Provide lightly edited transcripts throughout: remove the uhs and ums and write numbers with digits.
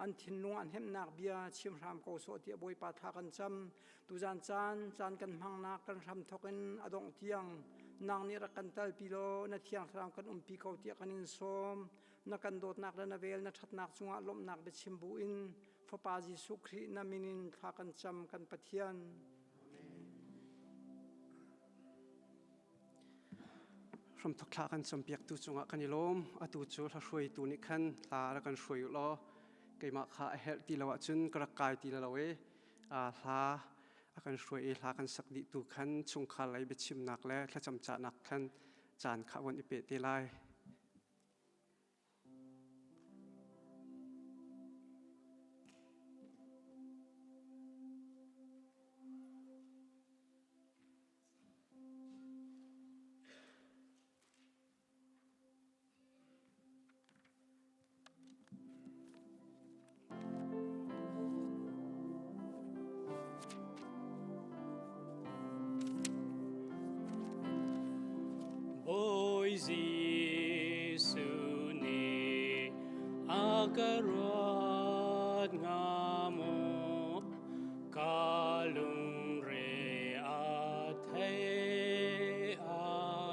An thinlung ah hnemhnak bia chim hram ko sawh tiah Bawipa thla kan cam. Tuzan caan caan kan hmangnak kan hram thawk in a dongh tiang nang nih rak kan talpi law na thiang thlarau kan umpi ko tiah kan in sawm. Na kan dawtnak le na vel na ṭhatnak cungah lawmhnak biachim bu in Fapa Jesuh Khrih na min in thla kan cam kan Pathian. Hramthok thla kan campiaktu cungah kan i lawm. Atu cu hla hruaitu nih khan hla rak kan hruai u law keimah kha a herh ti lo ahcun ka rak kai ti lo i hla a kan hruai i hla kan sak dih tu khan chungkhar lei biachimnak le thlacam cahnak khan caan kha von i pe te lai. Bawi Jesuh nih a ka ruat hnga maw? Ka lungre a thei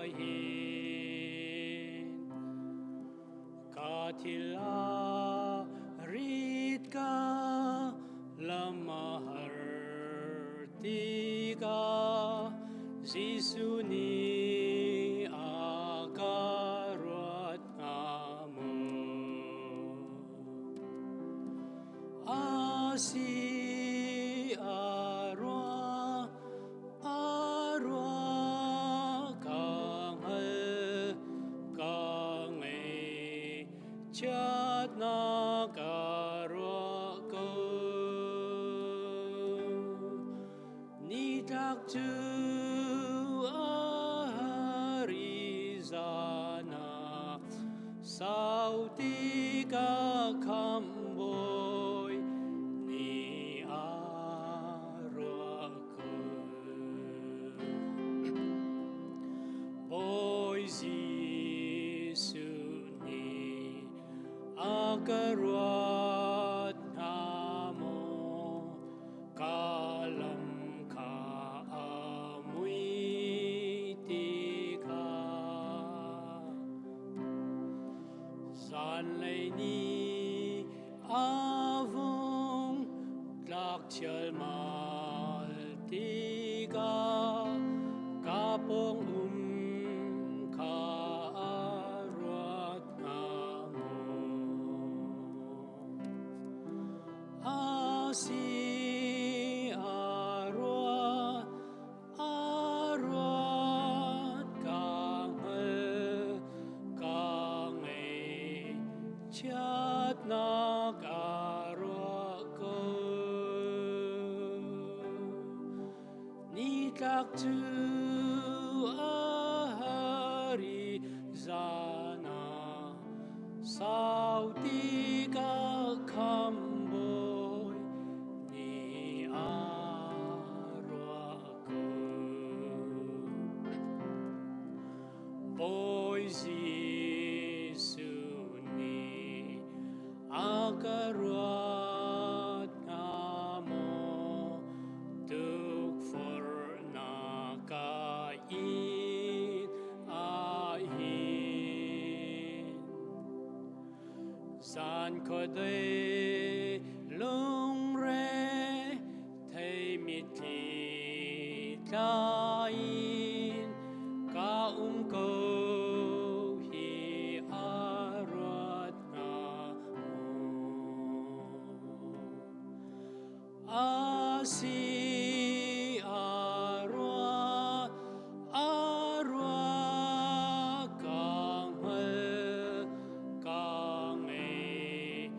ahhin. Ka thil a rit ka lam a har tikah Jesuh nih a ka ruat hnga maw? A si a ruah, a ruah ka hngal, ka ngei chiatnak ka ruah ko. Nitlak cu a Arizona sau ti ka khamh bawi ni a ruah ko. Bawi Jesuh nih a ka ruat hnga maw? Ka lam kha a mui ti kha zanlei ni a vung tlak chialmal tikah ka pawng um kha a ruat hnga maw? A si a ruah, a ruat ka hngal, ka ngei chiatnak a ruah ko. Nitlak cu a har i zan ah sau ti ka kham bawi ni a ruah ko. Bawi Jesuh nih a ka ruat hnga maw tukforhnak ka in ahhin zan khuadei lungre thei mitthli tla in ka um ko hi a ruat hnga maw? A si a ruah, a ruah ka hngal, ka ngei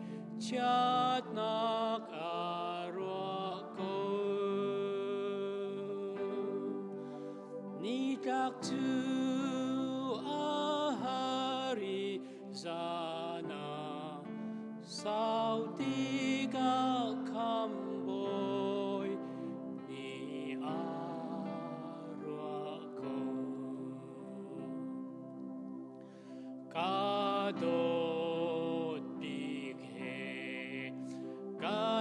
chiatnak a ruah ko. Nitlak cu a har i zan ah sau ti ka kham bawi ni a ruah ko. Ka dawt bik he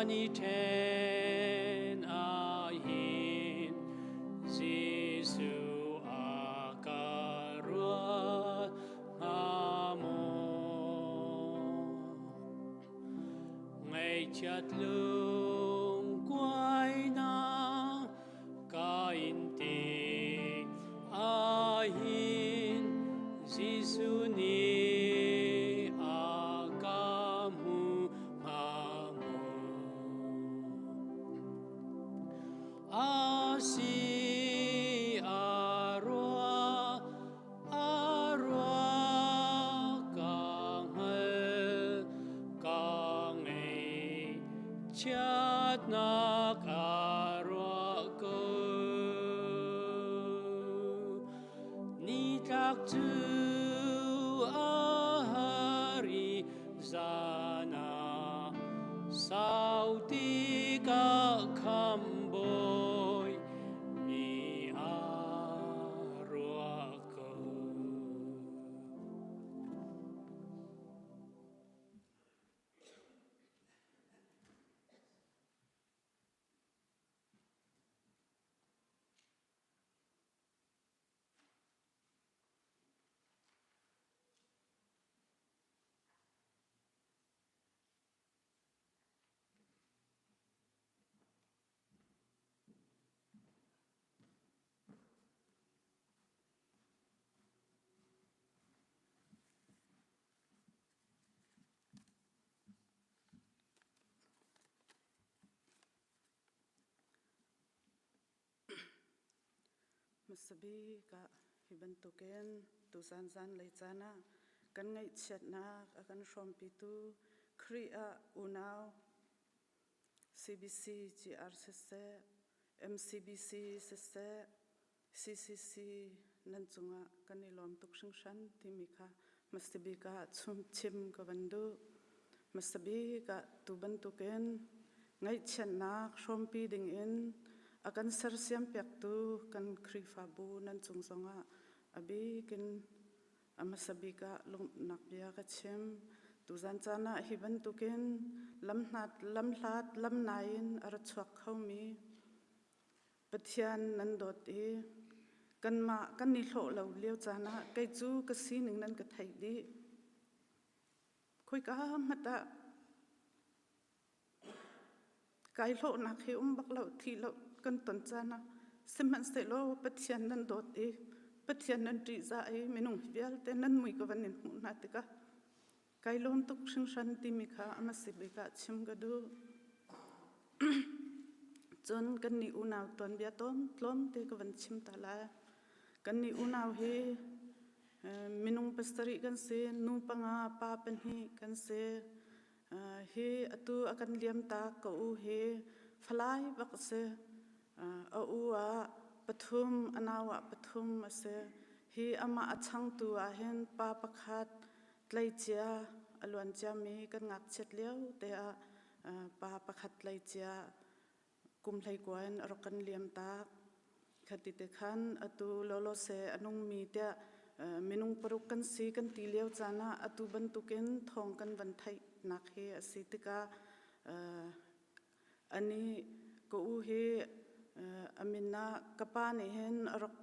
Kan i ṭhen ahhin Jesuh a ka ruat hnga maw? Ngaihchiat lungkuainak ka in tik ahhin Jesuh nih a ka hmu hnga maw? A si a rua, a rua ka hngal, ka ngei chiatnak a ruah ko. Nitlak cu a har i zan ah sau tikah khambawi mi a ruah ko. Hmasabik ah hi bantukin tuzan zanlei caan ah kan ngaihchiatnak a kan hrawmpitu Khrih ah unau CBC GR siseh, MCBC siseh, CCC nan cungah kan i lawm tuk hringhran timi kha hmasabik ah chim ka van duh. Hmasabik ah tu bantukin ngaihchiatnak hrawmpi dingin a kan sersiam piaktu kan Khrihfabu nan cung zongah a bikin a hmasa bik ah lungnak bia ka chim. Tuzan caan ah hi bantukin lamhlat lamhlat lamnai in a ra chuak khomi Pathian nan dawt i kanmah kan i hlawh lo lio caan ah kei cu ka sining nan ka theih dih. Khoika hmanh ah kai hlawhnak hi um bak lo thi lo kan ton caan ah sihmanhsehlaw Pathian nan dawt i Pathian nan ṭihzah i minung vialte nan mui ka van in hmuh hna tikah kai lawm tuk hringhran timi kha a hmasa bik ah chim ka duh. Cun kannih unau tuanbia tawn tlawmte ka van chim ta lai. Kannih unau hi minung pasarih kan si, nu panga, pa pahnih kan si. Hi atu a kan liam tak ka u hi falai bak a si. A u ah pathum, a nau ah pathum a si. Hi amah a changtu ah hin pa pakhat tleicia a luan ciami kan ngakchiat lio te ah pa pakhat tleicia kum hleikua in a rak kan liam tak. Khati te khan atu lawlawse a nungmi tiah minung paruk kan si kan ti lio caan ah atu bantukin thawng kan van theihnak hi a si tikah ani ka u hi a min ah ka pa nih hin a rak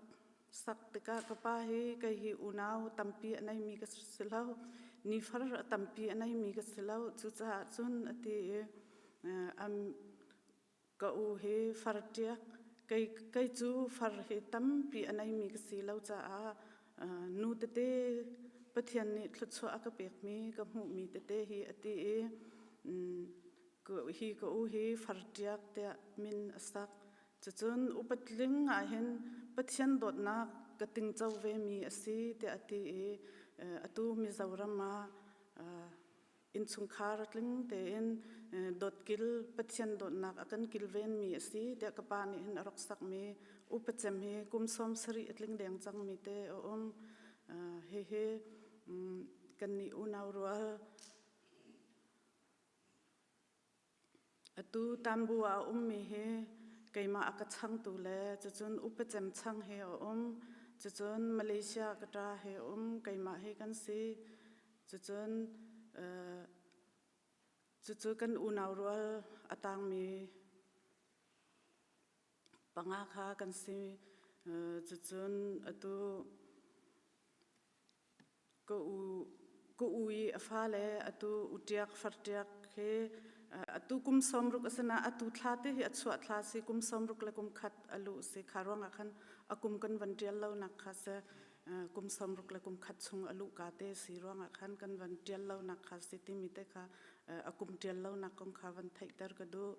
sak tikah ka pa hi kei hi unau tampi a neimi ka si lo nifar a tampi a neimi ka si lo cucaah cun a ti i Ka u hi far ṭiak, kei, kei cu far hi tampi a neimi ka si lo caah nu tete Pathian nih thluachuah a ka pekmi ka hmuhmi tete hi a ti i hi ka u hi far ṭiak tiah min a sak. Cucun upatling ahhin Pathian dawtnak ka tingco vemi a si tiah a ti i atu Mizoram ah innchungkhar tling tein dawtkil Pathian dawtnak a kan kilvenmi a si tiah ka pa nih hin a rak sakmi upacem hi kum 70 a tling deng cangmi te a um. Hihi kannih unau rual Atu tanbu ah a ummi hi keimah a ka changtu le cucun upacem chang he a um. Cucun Malaysia ka ṭa he a um. Keimah hi kan si. Cucun. Cucu kan unau rual a tangmi panga kha kan si. Cucun atu Ka u ka u i a fale atu utiak fartiak he atu kum 60 a si na atu thla te hi a chuah thla si kum 60 le kum khat a luh si kha ruangah khan a kum kan van ṭial lo nak kha se kum 60 le kum khat chung a luh ka te si ruangah khan kan van ṭial lo nak kha si timi te kha a kum ṭial lo nak kong kha van theihter ka duh.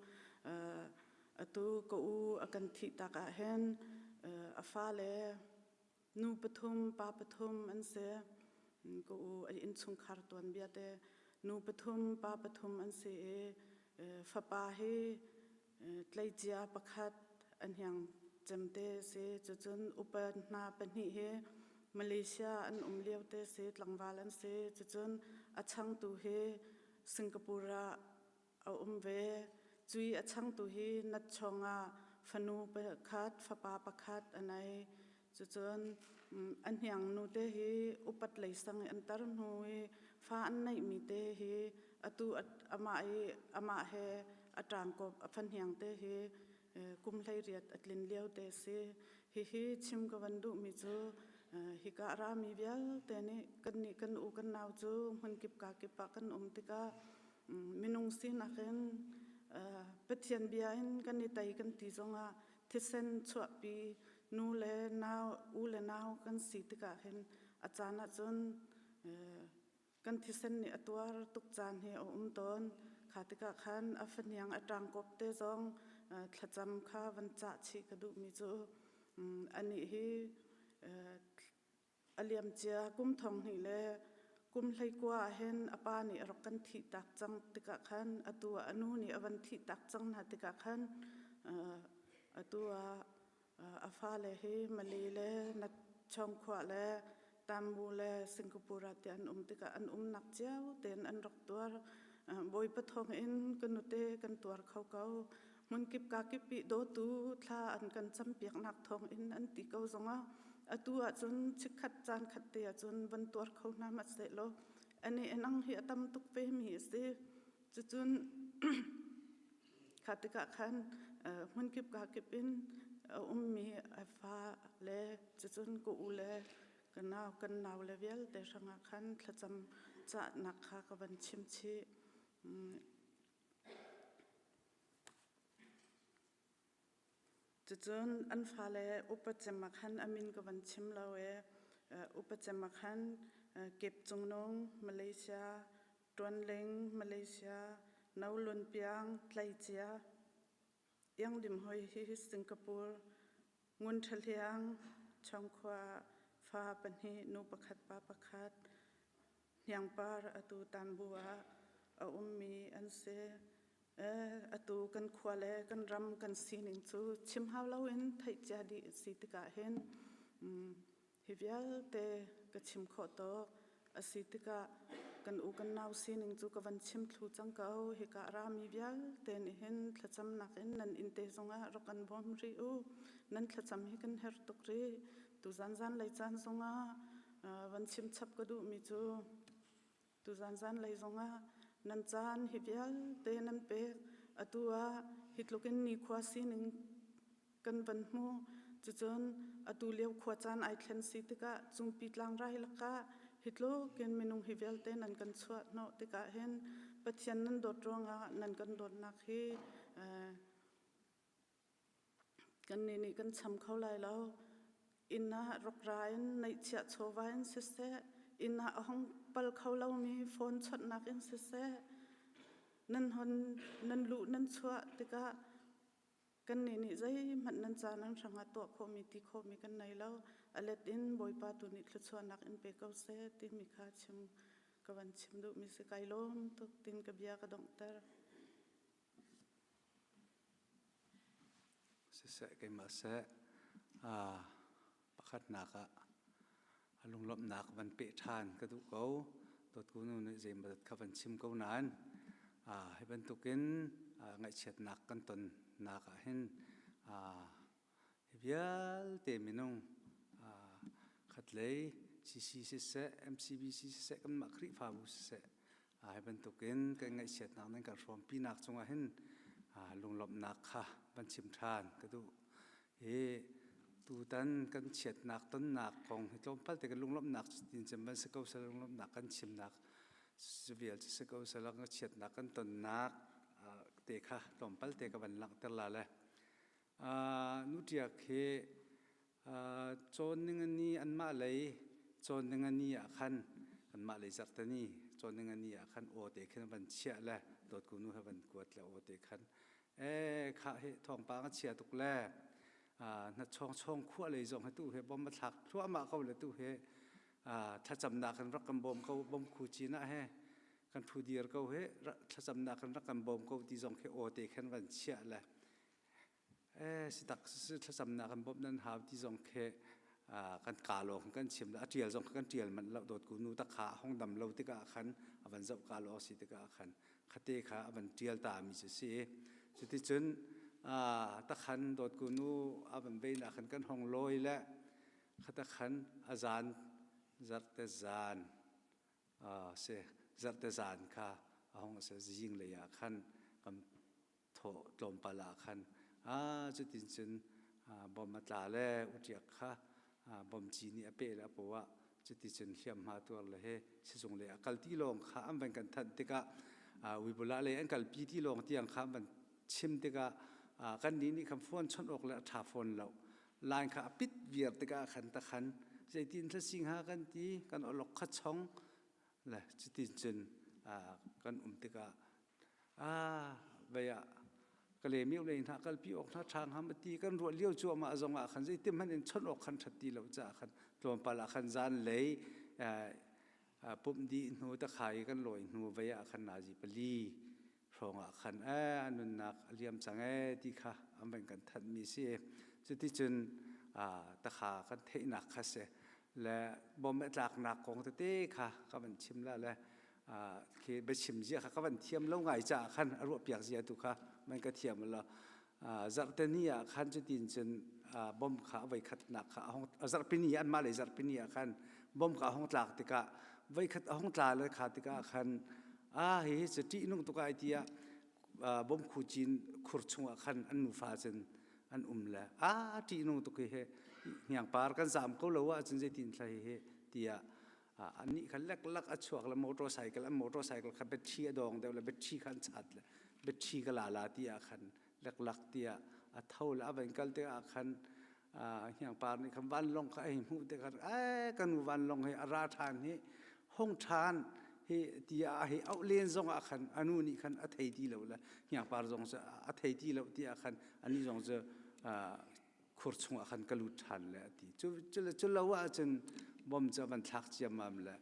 Atu ka u a kan thih tak ah hin a fale Nu pathum, pa pathum an si. Ka u a innchungkhar tuanbia te nu pathum, pa pathum an si i fapa hi tleicia pakhat a hniang cem te si. Cucun upa hna pahnih hi Malaysia an um lio te si, tlangval an si. Cucun a changtu hi Singapore ah a um ve. Cui a changtu hi natchawng ah fanu pakhat, fapa pakhat a nei. Cucun a hniang nu te hi upat lei sang i an tar hnu i fa an neihmi te hi atu amah i amah he a ṭangkawp a fahniang te hi kum 18 a tlin lio te si. Hihi chim ka van duhmi cu hika a rami vialte nih kannih kan u kan nau cu hmunkip kakip ah kan um tikah Minung sinak in Pathian bia in kan i tei kan ti zongah thisen chuahpi nu le nau, u le nau kan si tikah hin a caan ahcun kan thisen nih a tuar tuk caan hi a um tawn. Kha tikah khan a fahniang a ṭangkawp te zong thlacam kha van cah chih ka duhmi cu anih hi A liamcia kum thong hnih le kum 19 ahhin a pa nih a rak kan thihtak cang tikah khan atu ah a nu nih a van thihtak cang hna tikah khan atu ah a fale hi Malay le Natchawngkhua le Tambu le Singapore ah tiah an um tikah an umnak cio tein an rak tuar. Bawipa thawng in ka nute kan tuar kho ko. Hmunkip kakip i dawtu thla an kan campiaknak thawng in an ti ko zongah atu ahcun chikkhat caan khat te ahcun van tuar kho hna hmanh sehlaw ani enang hi a tam tuk ve mi a si. Cucun kha tikah khan hmunkip kakip in a ummi a fa le cucun ka u le ka nau kan nau le vialte hrangah khan thlacam cahnak kha ka van chim chih. Cucun an fale upa cem ah khan a min ka van chim lo i upa cem ah khan Kep Cung Nung, Malaysia, Tuan Ling, Malaysia, No Lun Piang, Tleicia, Iang Dim Hoi hi Singapore, Ngun Ṭha Hliang, Chawngkhua fa pahnih, nu pakhat pa pakhat, Hniangpar atu Tanbu ah a ummi an si. Atu kan khua le kan ram kan sining cu chim hau loin theih cia dih si tikah hin hi vialte ka chim khawh tawk a si tikah kan u kan nau sining cu ka van chim thlu cang ko. Hika rami vialte nih hin thlacamnak in nan inn te zongah rak kan bawm rih u. Nan thlacam hi kan herh tuk rih. Tuzan zanlei caan zongah van chim chap ka duhmi cu tuzan zanlei zongah nan caan hi vialte nan pek. Atu ah hi tluk in nikhua sining kan van hmu. Cucun atu lio khua caan ai thlen si tikah cungpi tlangrai lakah hi tluk in minung hi vialte nan kan chuah hnawh tikah hin Pathian nan dawt ruangah nan kan dawtnak hi Kannih nih kan cham kho lai lo. Inn ah rawkra in neihchiah chawva in siseh, inn ah a hong pal kho lomi phone chawnhnak in siseh, nan hon nan luh nan chuah tikah kannih nih zeihmanh nan ca nan hrangah tuah khawhmi ti khawhmi kan nei lo. A let in Bawipa tu nih thluachuahnak in pe ko seh timi kha chim ka van chim duhmi si. Kai lawm tuk tin ka bia ka donghter. Siseh keimah seh pakhatnak ah a lunglawmhnak van peh ṭhan ka duh ko. Dawtku nu nih zeimaw kha van chim ko nain hi bantukin ngaihchiatnak kan tonnak ah hin hi vialte minung khatlei CC siseh, MCBC siseh, kanmah Khrihfabu siseh. Hi bantukin kan ngaihchiatnak nan kan hrawmpinak cungah hin lunglawmhnak kha van chim ṭhan ka duh. Hi tutan kan chiatnak tonnak kong hi tlawmpal te kan lunglawmhnak tin cem van si ko seh lunglawmhnak kan chimnak vial cu si ko seh chiatnak kan tonnak te kha tlawmpal te ka van langhter la le nutiak hi Cawn ningani anmah lei cawn ningani ah khan anmah lei zarhteni cawn ningani ah khan aw te khin van chiah le dawtku nu he van kuat le aw te khan ee khah hi thawngpang a chia tuk le na chawng chawng khua lei zong hi tu he bom a thlak thluahmah ko le tu he thlacamnak kan rak kan bawm ko bom khu cin ah he kan thu dir ko he thlacamnak kan rak kan bawm ko ti zong khi aw te khan van chiah le Si tak thlacamnak kan bawmh nan hau ti zong khi kan ka lawng kan chim a ṭial zong kan ṭial manh lo. Dawtku nu tak kha a hong dam lo tikah khan a van zoh ka lawng si tikah khan khate kha a van ṭial ta mi cu si. Cuticun takhan dawtku nu a van vei nak khan kan hong lawi le khata khan a zan zarte zan si zarte zan kha a hong se zing lei ah khan kan thawh tlawmpal ah khan cutin cun bom a tla le utiak kha bom ci nih a peh le a paw ah cuticun hliamhma tuar le he sizung le a kal ti lawng kha an van kan thanh tikah Uibula lei an kalpi ti lawng tiang kha an van chim tikah kan nih nih khan phone chawnh awk le a ṭha fawn lo. Line kha a pit viar tikah khan ta khan zeitin thlasing ha kan ti kan olok kha chong le cutin cun kan um tikah vei ah Kalaymyo lei hna kalpi awk hna ṭha hnga ma ti kan ruah lio cuahmah zong ah khan zeitin hmanh in chawnh awk khan ṭhat ti lo caah khan tlawmpal ah khan zan lei pumh dih hnu takhai kan lawi hnu vei ah khan nazi pali hrawng ah khan a nunnak a liam cang ee ti kha an van kan thanhmi si. Cuticun takha kan theihnak kha si le bom a tlaknak kong tete kha ka van chim la le khi biachim zia kha ka van thiam lo ngai caah khan a ruah piak zia tu kha man ka thiam lo. Zarhteni ah khan cutin cun bom kha a voikhatnak kha a zarhpini anmah lei zarhpini ah khan bom kha a hung tlak tikah voikhat a hung tla le kha tikah khan a hi cu ṭihnung tuk ai tiah bom khu cin khur chungah khan an nufa cun an um le a ṭihnung tuk hi he hniangpar kan zam ko lo ahcun zeitin thla hi he tiah annih kha leklak a chuak le motorcycle an motorcycle kha battery a dawng deuh le battery kha an chat le battery ka la la ti ah khan leklak tiah a tho le a van kal tikah khan hniangpar nih khan vanlawng kha a hei hmuh tikah ai ka nu vanlawng hi a ra ṭhan hi hong ṭhan hi tiah a hei auh len zong ah khan a nu nih khan a thei ti lo le hniangpar zong cu a thei ti lo tiah khan ani zong cu khur chungah khan ka lut ṭhan le a ti. Cu cu lo ahcun bom cu a van thlak ciammam le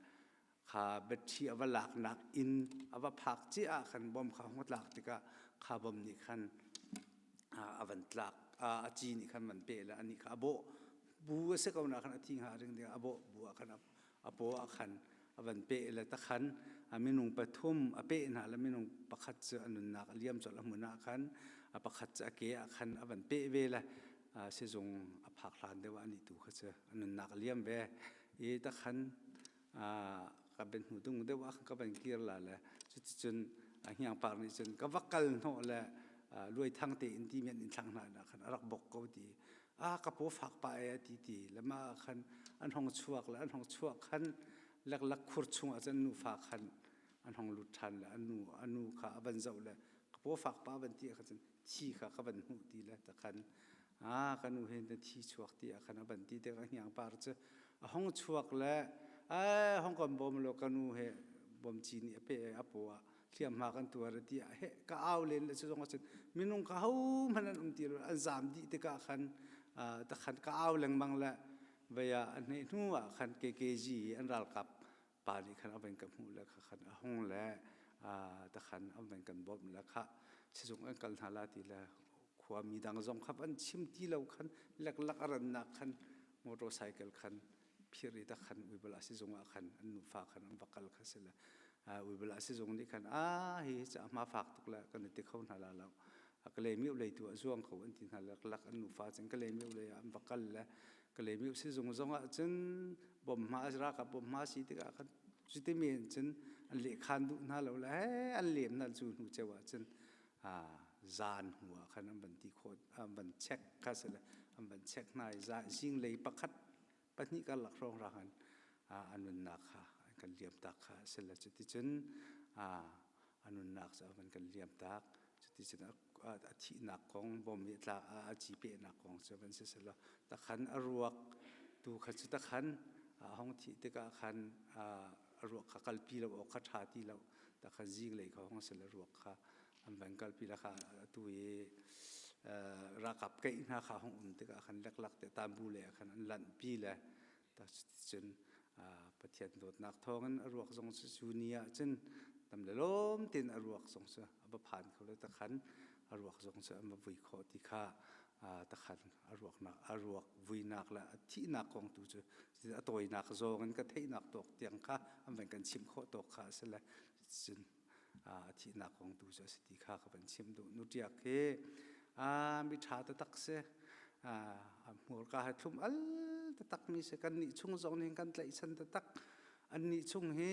kha battery a va laknak inn a va phak cia ah khan bom kha hung tlak tikah kha bom nih khan a van tlak a ci nih khan van peh le anih kha a bawh bu a si ko na khan a thi hnga ring ding a bawh bu ah khan a paw ah khan a van peh le takhan a minung pathum a peh hna le minung pakhat cu a nunnak a liam colh a hmun ah khan a pakhat cu a ke ah khan a van peh ve le sizung a phak hlan deuh ah anih tu kha cu a nunnak a liam ve i takhan ka ben hnu dung deuh ah ka van kir la le cuticun hniangpar nih cun ka va kal hnawh le luai thang te in ti men in thlang hna na khan a rak bok ko ti a ka paw fak pa e ti ti le ma khan an hong chuak le an hong chuak khan leklak khur chung ah cun nufa khan an hong lut ṭhan le anu anu kha a van zoh le ka paw fak pa van ti kha cun thi kha ka van hmuh ti le ta khan a ka nu hin thi chuak ti ah khan a van ti te ka hniang par cu a hong chuak le ai hong kan bawm lo ka nu he bom ci nih a pe a paw ah hliamhma kan tuar ti ah he ka au len le cu zong cun minung ka ho hmanh an um ti lo an zam dih tikah khan takhan ka au lengmang le vei ah a hne hnu ah khan KKG an ralkap pa nih khan a van ka hmuh le kha khan a hung le takhan an van kan bawmh le kha sizung an kal hna la ti le khua mi dang zong kha an chim ti lo khan leklak a rannak khan motorcycle khan phir i takhan uibal a sizung ah khan an nufa khan an va kal kha si le uibal a sizung nih khan a hi ca hma fak tuk le kan i ti kho hna la lo Kalaymyo lei tu ah zuang kho an ti hna lak an nufa cun Kalaymyo lei ah an va kal le Kalaymyo sizung zong ah cun bom hma ralkap bom hma si tikah khan cuti men cun. an lehkhan duh hna lo le he an lem hna cu hnu ceu ah cun zan hnu ah khan an van ti khawh an van check kha si le an van check hna i zinglei pakhat pahnih karlak hrawng ra khan a nunnak kha an kan liam tak kha a si le cuticun a nunnak cu a van kan liam tak cuticun a thihnak kong bom nih tla a ci pehnak kong cu van si selaw takhan a ruak tu kha cu takhan a hong thih tikah khan a ruak kha kalpi lo awk kha ṭha ti lo takhan zinglei kha hong si le ruak kha an van kalpi la kha atu i ralkap keih hna kha hong um tikah khan leklak te tambu le khan an lanhpi le cun Pathian dawtnak thawngin a ruak zong cu cu ni ah cun tam le lawm tein a ruak zong cu a va phan kho le takhan a ruak zong cu an va vui khawh ti kha takhan a ruaknak a ruak vuinak le a thihnak kong tu cu a tawinak zawng in ka theihnak tawk tiang kha an van kan chimh khawh tawk kha a si le cun a thihnak kong tu cu a si ti kha ka van chim duh. Nutiak hi mi ṭha taktak si. A hmurka he thlum al taktak mi si. Kan nih chung zong nih kan tlaihchan taktak. An nih chung hi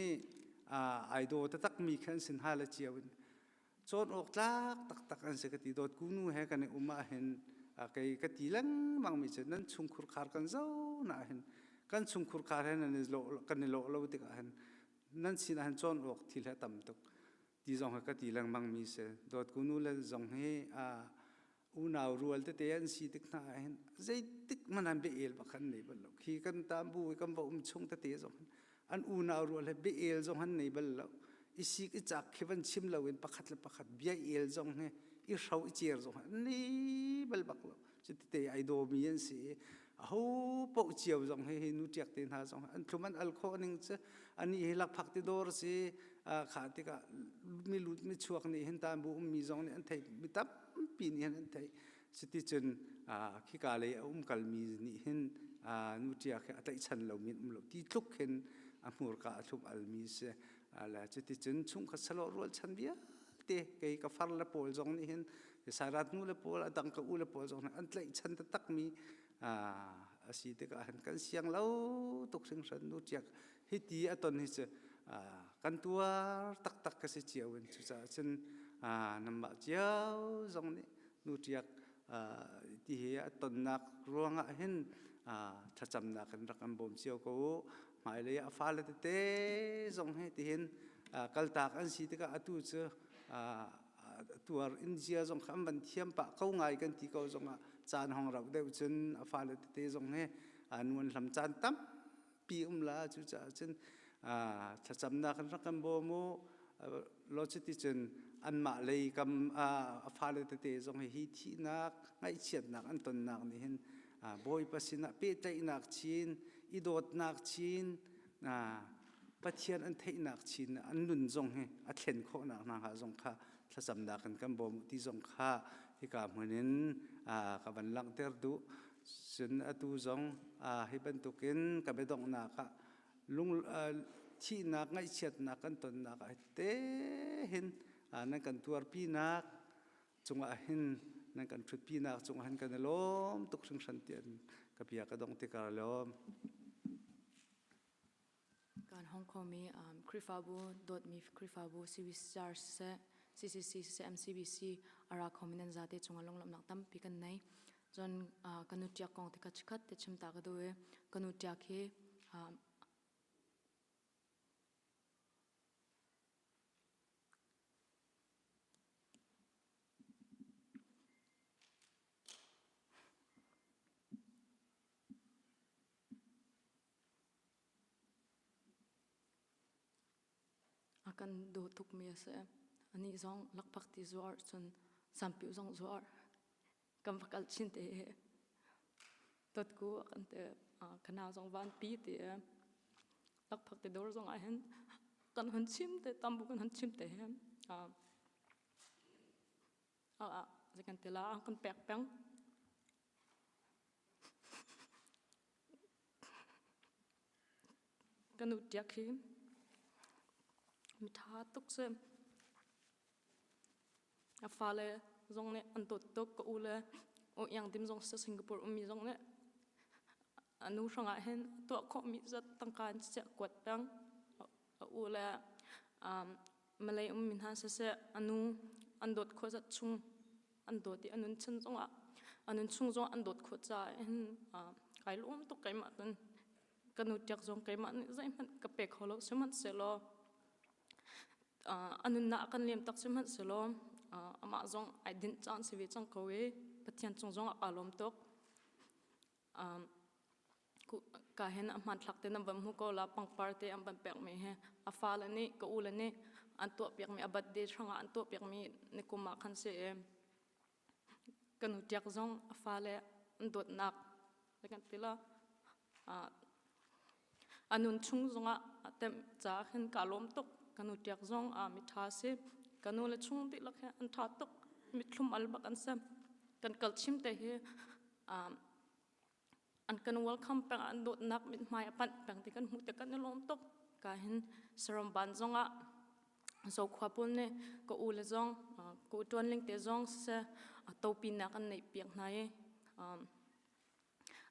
ai daw taktak mi khi an sin ha le cio in cawn awk tlak taktak an si ka ti. Dawt kunu he kan i um ahhin kei ka ti lengmang mi cu nan chungkhur khar kan zo na hin kan chungkhur khar he nan i lawh kan i lawh lo tikah hin nan sinah hin cawn awk thil hi a tam tuk ti zong hi ka ti lengmang mi si. Dawtku nu le zong hi unau rual tete an si tik hna ah hin zeitik hmanh an bia el bak an nei bal lo. Khi kan tambu i kan va um chung tete zong hin an unau rual he bia el zong an nei bal lo. I sik i cak khi van chim lo in pakhat le pakhat bia el zong hi i hro i cer zong an nei bal bak lo. Cuti ai dawmi an si i aho paoh cio zong hi hi nu ṭiak te hna zong an thlum an al khawh ning cu anih hi lakphak ti dawr si kha tikah mi lut mi chuak nih hin tan bu ummi zong nih an theih mi tampi nih hin an theih cuti cun khika lei a um kalmi nih hin nu ṭiak hi a tlaihchan lomi an um lo ti tluk hin a hmurka a thlum almi si le cuti cun chungkhat salawh rualchan vialte kei ka far le pawl zong nih hin Sairat nu le pawl a dang ka u le pawl zong an tlaihchan taktakmi a si tikah hin kan siang lo tuk hringhran nu ṭiak hi ti a ton hi cu kan tuar taktak ka si cio in cucaah cun nanmah cio zong nih nu ṭiak ti hi a tonnak ruangah hin thlacamnak in rak kan bawm cio ko u hmailei a fale tete zong hi tihin kaltak an si tikah atu cu tuar in zia zong kha an van thiam pah ko ngai kan ti ko zongah caan hong rauh deuh cun a fale tete zong hi nuan hlam caan tampi um la cucaah cun thlacamnak kan rak kan bawm u lo cuti cun anmah lei kam a fale tete zong hi hi thihnak ngaihchiatnak an tonnak nih hin Bawipa sinah pehtlaihnak chin i dawtnak chin Pathian an theihnak chin an nun zong hi a thlen khawhnak hna hnga zong kha thlacamnak in kan bawm ti zong kha hika hmun in ka van langhter duh. Cun atu zong hi bantukin ka biadonghnak ah lung thihnak ngaihchiatnak kan tonnak ah te hin nan kan tuarpinak cungah hin nan kan ṭhutpinak cungah hin kan i lawm tuk hringhran tiah ka bia ka dong tikah lawm. Kan Hong Kong mi Khrihfabu dawtmi Khrihfabu CBCR siseh CCC siseh MCBC a ra khomi nan zate cungah lunglawmhnak tampi kan nei. Cun ka nu ṭiak kong te kha chikkhat te chim ta ka duh i ka nu ṭiak hi A kan daw tukmi a si. Anih zong lakphak ti zuar cun sampiu zong zuar. Kan va kal chin te hi. Dawtku kan te ka nau zong van pi ti lakphak ti dawr zong ah hin kan hun chim te tambu kan hun chim te hi. Ah kan ti la kan pek peng. Ka nu ṭiak hi mi ṭha tuk si. A fale zong nih an dawt tuk. Ka u le u Iang Dim zong si Singapore ummi zong nih a nu hrangah hin tuah khawhmi zat tangka in chiah kuat peng. A u le Malay ummi hna siseh a nu an dawt khawh zat chung an dawt i a nun chan zongah a nun chung zong an dawt khawh caah hin kai lawm tuk keimah cun ka nu ṭiak zong keimah nih zeihmanh ka pe kho lo sihmanhsehlaw a nunnak a kan liam tak sihmanhsehlaw amah zong ai dinh caan si ve cang ko i Pathian cung zongah kaa lawm tuk. Ka hin a hmanthlak te nan van hmu ko la pangpar te an van pekmi hi a fale nih ka u le nih an tuahpiakmi a birthday hrangah an tuahpiakmi nikum ah khan si i ka nu ṭiak zong a fale an dawtnak kan ti la a nun chung zongah a temh caah khin kaa lawm tuk. Ka nu ṭiak zong a miṭha a si. Ka nu le chung dihlak hi an ṭha tuk. Mithlum al bak an si. Kan kal chim te hi an kan welcome peng an dawtnak mithmai a panh peng ti kan hmuh te kan i lawm tuk. Ka hin saram ban zongah Zokhua pawl nih ka u le zong ka u ṭuan ling te zong siseh topinak an neih piak hna i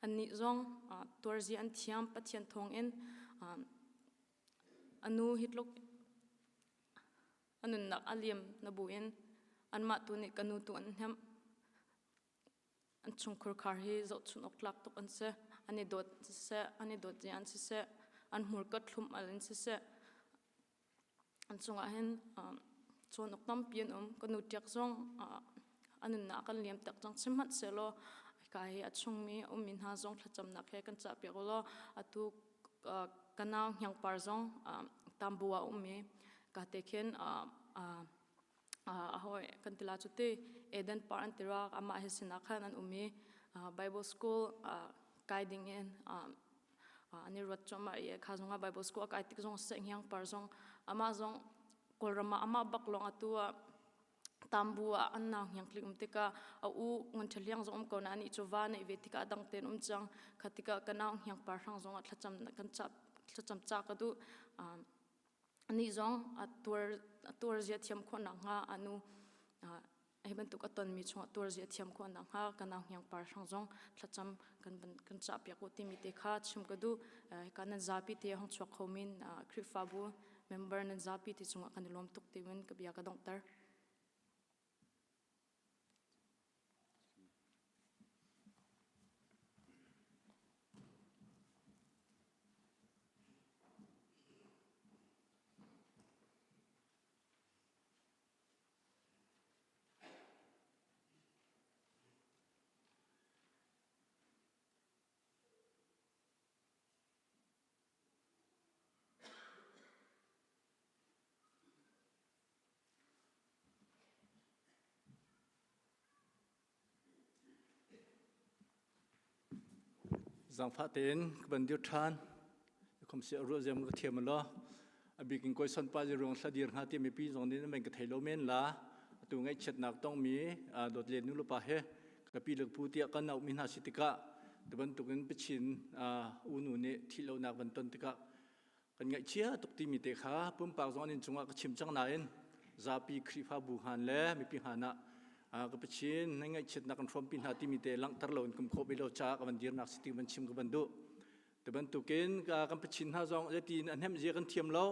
Annih zong tuarzi an thiam Pathian thawngin a nu hi tluk a nunnak a liam na buin anmah tu nih ka nu tu an hnemh. An chungkhur khar hi zohchunh awk tlak tuk an si. An i dawt siseh, an i dawt zia an siseh, an hmurka thlum al in siseh, An cungah hin cawn awk tampi an um. Ka nu ṭiak zong a nunnak a kan liam tak cang. Sihmanhsehlaw hika hi a chungmi a ummi hna zong thlacamnak he kan cahpiak u law atu ka nau Hniangpar zong Tambu ah a um i ka te khin a hawi kan ti la cu ti Eden Park an ti rua amah he sinah khan an um i Bible school kai ding in an i ruat cuahmah i kha zongah Bible school a kai tik zong seh ngiang par zong amah zong Kawlram ah amah bak lawng atu ah tambu ah an nau ngiang tling um tikah a u ngun ṭhaliang zong um ko na anih cu va neih ve tikah dang ten um cang kha tikah ka nau ngiang par hrang zong ah thlacam kan ca thlacam ca ka duh anih zong a tuar a tuar zia thiam khawh nakhnga anu hi bantuk a tonmi chungah tuarzi a thiam khawh nakhnga ka nau hniang par hrang zong thlacam kan kan cahpiak u timi te kha chim ka duh. Hika nan zapi te hong chuak kho min Khrihfabu member nan zapi te cungah kan i lawm tuk timin ka bia ka donghter. Zaangfah tein ka van dir ṭhan. Khom si a ruah ziam ka thiam law. A bikin koi son pa ruang thla dir hnga ti mipi zong nih nan ka thei lo men la. Atu ngaihchiatnak tongmi dawt le nu le pa he ka pi le pu tiah kan auhmi hna si tikah tu bantukin pachin unu nih thih lonak van ton tikah kan ngaihchia tuk timi te kha pumpak zong an inn cungah ka chim cang nain zapi Khrihfabu hngan le mipi hngan ah ka pachin nan ngaihchiatnak kan hrawmpi hna timi te langhter lo in kum khawh lo caah ka van dirnak si ti van chim ka van duh. Tu bantukin kan pachin hna zong zetin a hnemh zia kan thiam lo.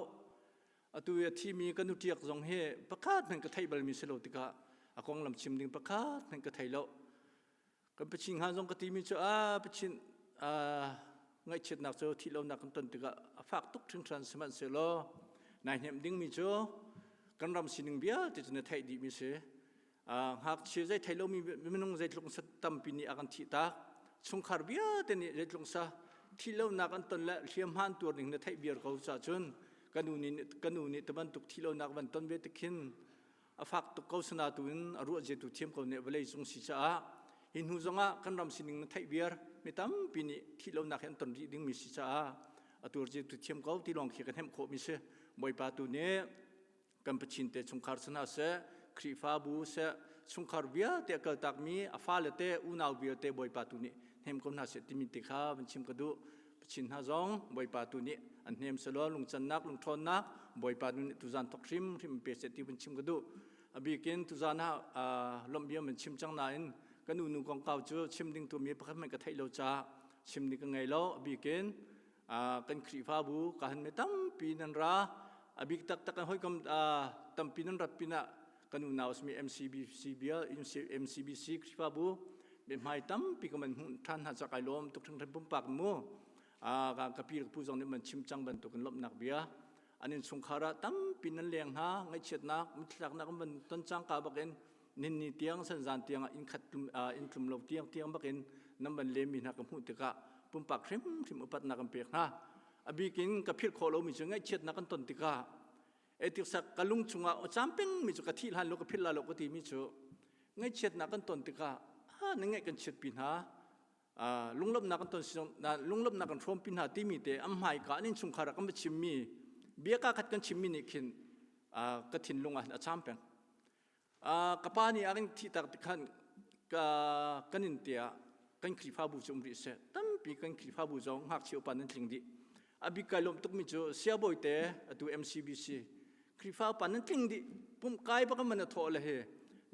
Atu i a thimi kan utiak zong hi pakhat hmanh ka theih balmi si lo tikah a konglam chim ding pakhat hmanh ka thei lo. Kan pachin hnga zong ka timi cu a pachin ngaihchiatnak cu thih lonak kan ton tikah a fak tuk hringhran sihmanhsehlaw nai hnemh dingmi cu kan ram sining vialte cu na theih dihmi si. Ngakchia zei thei lomi minung zeitluk sa tampi nih a kan thih tak chungkhar vialte nih zeitluk sa thih lonak an ton le hliamhma an tuar ning na theih viar ko ca cun ka nu nih ka nu nih tibantuk thih lonak van ton ve tikhin a fak tuk ko sana tu in a ruah zia tu thiam ko ne vawlei cung si caah hi hnu zongah kan ram sining na theih viar mi tampi nih thih lonak hi an ton rih dingmi si caah a tuar zia tu thiam ko ti lawng khi kan hemh khawh mi si Bawipa tu nih kan Pachin te chungkhar si hna seh, Khrihfabu seh, chungkhar vialte a kaltakmi a fale te unau vialte Bawipa tu nih hnem ko hna seh timi te kha van chim ka duh. Pachin hna zong Bawipa tu nih an hnem selaw lungcannak lungṭhawnnak Bawipa tu nih tuzan thok hrimhrim pe seh ti van chim ka duh. A bikin tuzan ah lawmh bia van chim cang nain kan unu kongkau cu chim ding tu mi pakhat hmanh ka theih lo caah chim ding ka ngei lo. A bikin kan Khrihfabu ka han mi tampi nan ra. A bik taktak kan hawikom tampi nan rat pinah kan unau simi MCBC bia MCBC Khrihfabu biahmai tampi ka man hmuh ṭhan hna ca kai lawm tuk hringhran pumpak mu. Ka pi ka pu zong nih man chim cang bantukin lawmhnak bia an innchungkhar ah tampi nan leng hna. Ngaihchiatnak mithlaknak an van ton cangka bakin ninni tiang sanzan tiang ah inn khat inn tlum lo tiang tiang bakin nan van lemmi hna ka hmuh tikah pumpak hrimhrim upatnak kan pek hna. A bikin ka philh khawh lomi cu ngaihchiatnak kan ton tikah etiksak ka lung chungah cam pengmi cu ka thih hlan lo ka philh la lo ka timi cu ngaihchiatnak kan ton tikah na ngaih kan chiatpi hna, lunglawmhnak kan ton lunglawmhnak kan hrawmpi hna timi te an hmaika an innchungkhar ah kan va chimmi bia ka khat kan chimmi nih khin ka thinlung ah a cham peng. Ka pa nih a kan thih tak tikhan kan in te ah kan Khrihfabu cu um rih seh. Tampi kan Khrihfabu zong ngakchia upa nan tling dih. A bik kai lawm tukmi cu siabawi te atu MCBC Khrihfa upa nan tling dih. Pumh kai bak man a thawh le he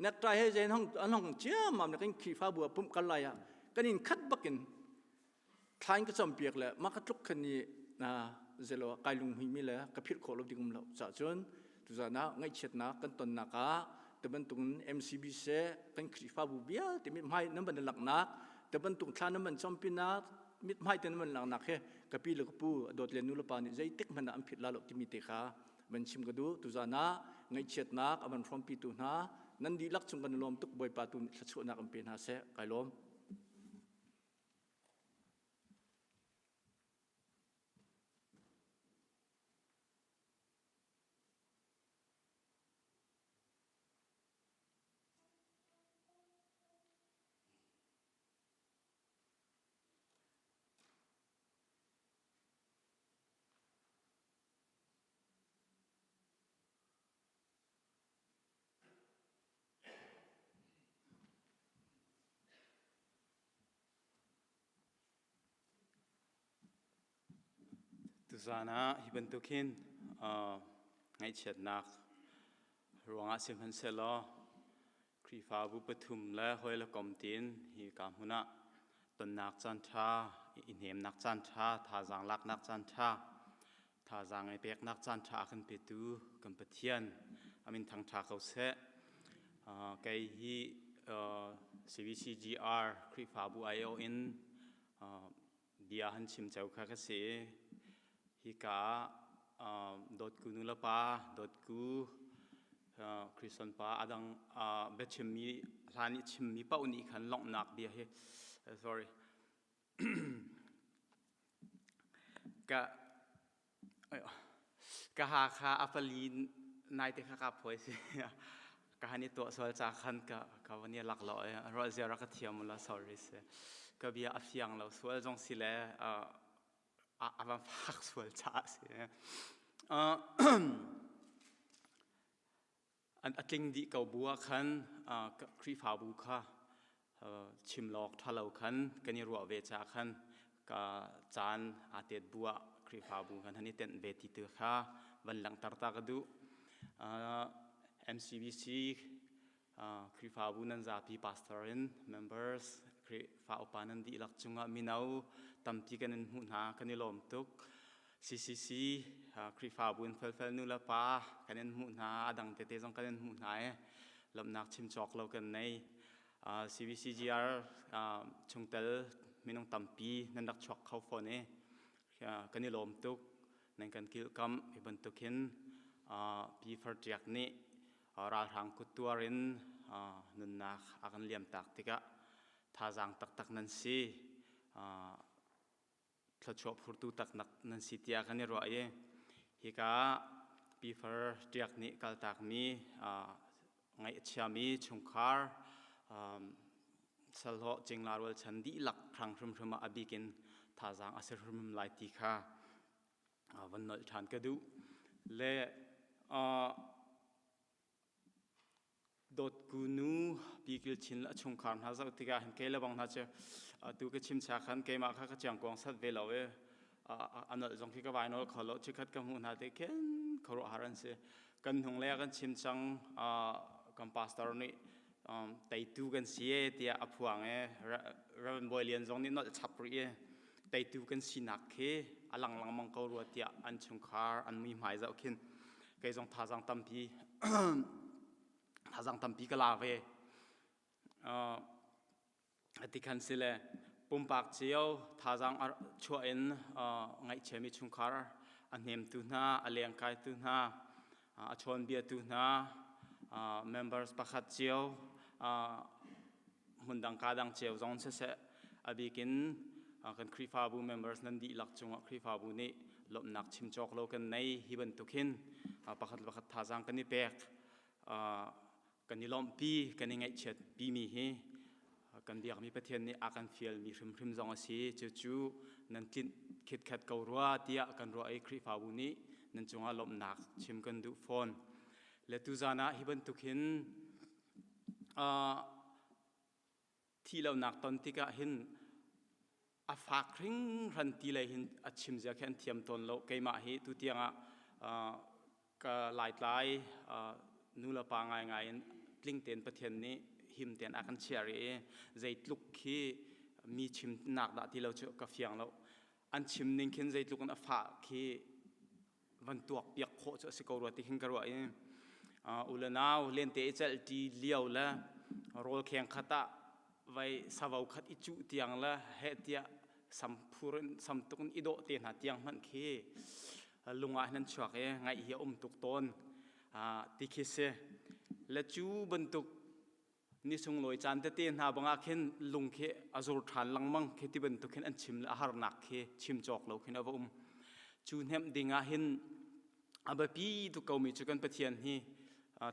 necktie he zein hong an hong ciammam le kan Khrihfabu ah pumh kal lai ah kan in khat bakin thla in ka campiak le mah ka tluk khan ni na zelo kai lunghmui mi le ka philh khawh lo ding um lo ca cun tuzan ah ngaihchiatnak kan tonnak ah te bantukin MCB se kan Khrihfabu vialte mithmai nan van laknak te bantuk thla nan van campinak mithmai te nan van laknak he ka pi le ka pu dawt le nu le pa nih zeitik hmanh ah an philh la lo timi te kha van chim ka duh. Tuzan ah ngaihchiatnak a van hrawmpitu hna nan dihlak cung kan lawm tuk. Bawipa tu nih thluachuahnak an pe hna seh. Kai lawm. Tuzaan ah hi bantuk hin ngaihchiatnak ruangah sihmanhsehlaw Khrihfabu pathum le hawi le kom tiin hi ka hmun ah tonnak caan ṭha, i hnemnak caan ṭha, thazaang laknak caan ṭha, thazaang i peknak caan ṭha a kan petu kan Pathian a min thangṭha ko seh. Kei hi CBCGR Khrihfabu aiawh in bia han chim ceu kha ka si. Hika ah dawtku nu le pa, dawtku Christian pa adang biachimmi hlan i chimmi paoh nih khan lawmhnak bia hi sorry Ka ka ha kha a pali naite kha ka phuai si. Ka han i tuah sual ca khan ka ka van i lak lo i ruah zia rak ka thiam la sorry si. Ka bia a fiang lo sual zong si le a van fak sual caah si. An a tling dih ko bu ah khan Khrihfabu kha chim lawk ṭha lo khan kan i ruah ve caah khan ka caan aa tet bu ah Khrihfabu kan han i tenh ve ti tu kha van langhter ta ka duh. MCBC Khrihfabu nan zapi pastor in members Khrihfa upa nan dihlak cungah mino tampi kan in hmuh hna kan i lawm tuk. CCC Khrihfabu in felfel nu le pa kan in hmuh hna, a dang tete zong kan in hmuh hna i lawmhnak chim cawk lo kan nei. CBCGR chungtel minung tampi nan rak chuak kho fawn i kan i lawm tuk. Nan kan kilhkamh hi bantuk hin Pi Far Ṭiak nih ralhrang kut tuar in nunnak a kan liamtak tikah thazaang taktak nan si. Thluachuah phurtu taknak nan si tiah kan i ruah i hika Pifar Ṭiak nih kaltakmi ngaih a chiami chungkhar salhlawh cingla rualchan dihlak hrang hrimhrim ah a bik in thazaang a si hrimhrim lai ti kha van nolh ṭhan ka duh. Le Dawtku nu Pi Chin le a chungkhar hna zoh tikah hin kei le bang hna cu atu ka chim cha khan keimah kha ka ciangkuang sat ve lo i a nolh zong khi ka vai nawl kho lo. Chikkhat ka hmuh hna te khin khuaruahhar an si. Kan hnung lei ah kan chim cang, kan pastor nih teitu kan si e tiah a phuang i Reverend Bawi Lian zong nih nolh chap rih i teitu kan sinak khi a lang lengmang ko rua tiah an chungkhar an muihmai zoh khin. Kei zong thazaang tampi thazaang tampi ka la ve. Tikhan si le pumpak cio thazaang chuah in ngaihchiami chungkhar a hnemtu hna, a lengkaitu hna, a chawnbiatu hna, members pakhat cio hmundang kadang cio zong siseh a bikin kan Khrihfabu members nan dihlak cungah Khrihfabu nih lawmhnak chim cawk lo kan nei hi bantuk hin pakhat le pakhat thazaang kan i pek kan i lawmhpi kan i ngaihchiatpi mi hi kan biakmi Pathian nih a kan fialmi hrimhrim zong a si. Cucu nan tlinh khitkhat ko rua tiah kan ruah i Khrihfabu nih nan cungah lawmhnak chim kan duh fawn. Le tuzan ah hi bantuk hin thih lonak ton tikah hin a fak hringhran ti lei hin a chim zia khi an thiam tawn lo. Keimah hi tu tiangah ka laitlai nu le pa ngaingai in tling tein Pathian nih him tein a kan chiah rih i zeitluk khi mi chimnak dah ti lo cu ka fiang lo. An chim ning khin zeitluk in a fah khi van tuak piak khawh cu a si ko rua ti khin ka ruah i u le nau lente i celh ṭi lio le rawl kheng khat ah vai savo khat i cuh tiang le heh tiah samphur in samtuk in i dawh te hna tiang hmanh khi lung ah hin an chuak i ngaih hi a um tuk tawn ti khi si. Le cu bantuk ni sunglawi caan tete hna bangah khin lung khi a zur ṭhan lengmang khi ti bantuk khin an chim le a harnak khi chim cawk lo khin a va um. Cu hnemh ding ah hin a biapi tuk komi cu kan Pathian hi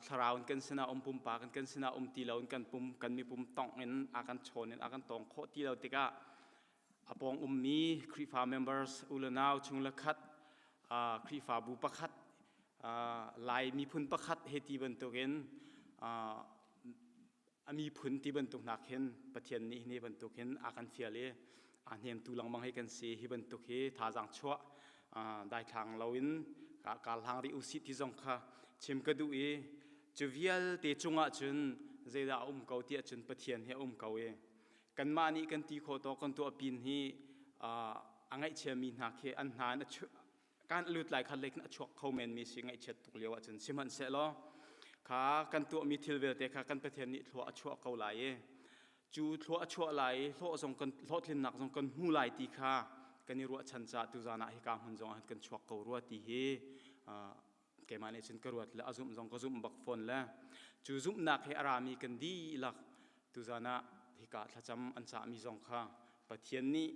thlarau in kan sinah um, pumpak in kan sinah um ti lo in kan pum kan mipum tongh in a kan chawn in a kan tawng khawh ti lo tikah a pawng ummi Khrihfa members u le nau chung le khat Khrihfabu pakhat Lai miphun pakhat he ti bantukin a miphun ti bantuk hna khin Pathian nih hi bantuk hin a kan fial i a hnemtu lengmang hi kan si. Hi bantuk hi thazaang chuah daithlang loin kar hlang rih usih ti zong kha chim ka duh i cu vialte cungah cun zeidah a um ko ti ahcun Pathian hi a um ko i kanmah nih kan ti khawh tawk kan tuah pin hi a ngaihchiami hna khi an hna in kan lut lai khat lei khin a chuak kho men mi si ngaihchiat tuk lio ahcun. Sihmanhsehlaw kha kan tuahmi thil vialte kha kan Pathian nih thlua a chuah ko lai i cu thlua a chuah lai i hlawh zong kan hlawhtlinnak zong kan hmu lai ti kha kan i ruahchan caah tuzan ah hika hmun zong ah kan chuak ko rua ti hi keimah nih cun ka ruat le a zumh zong ka zumh bak fawn. Le cu zumhnak he a rami kan dihlak tuzan ah hika thlacam an cahmi zong kha Pathian nih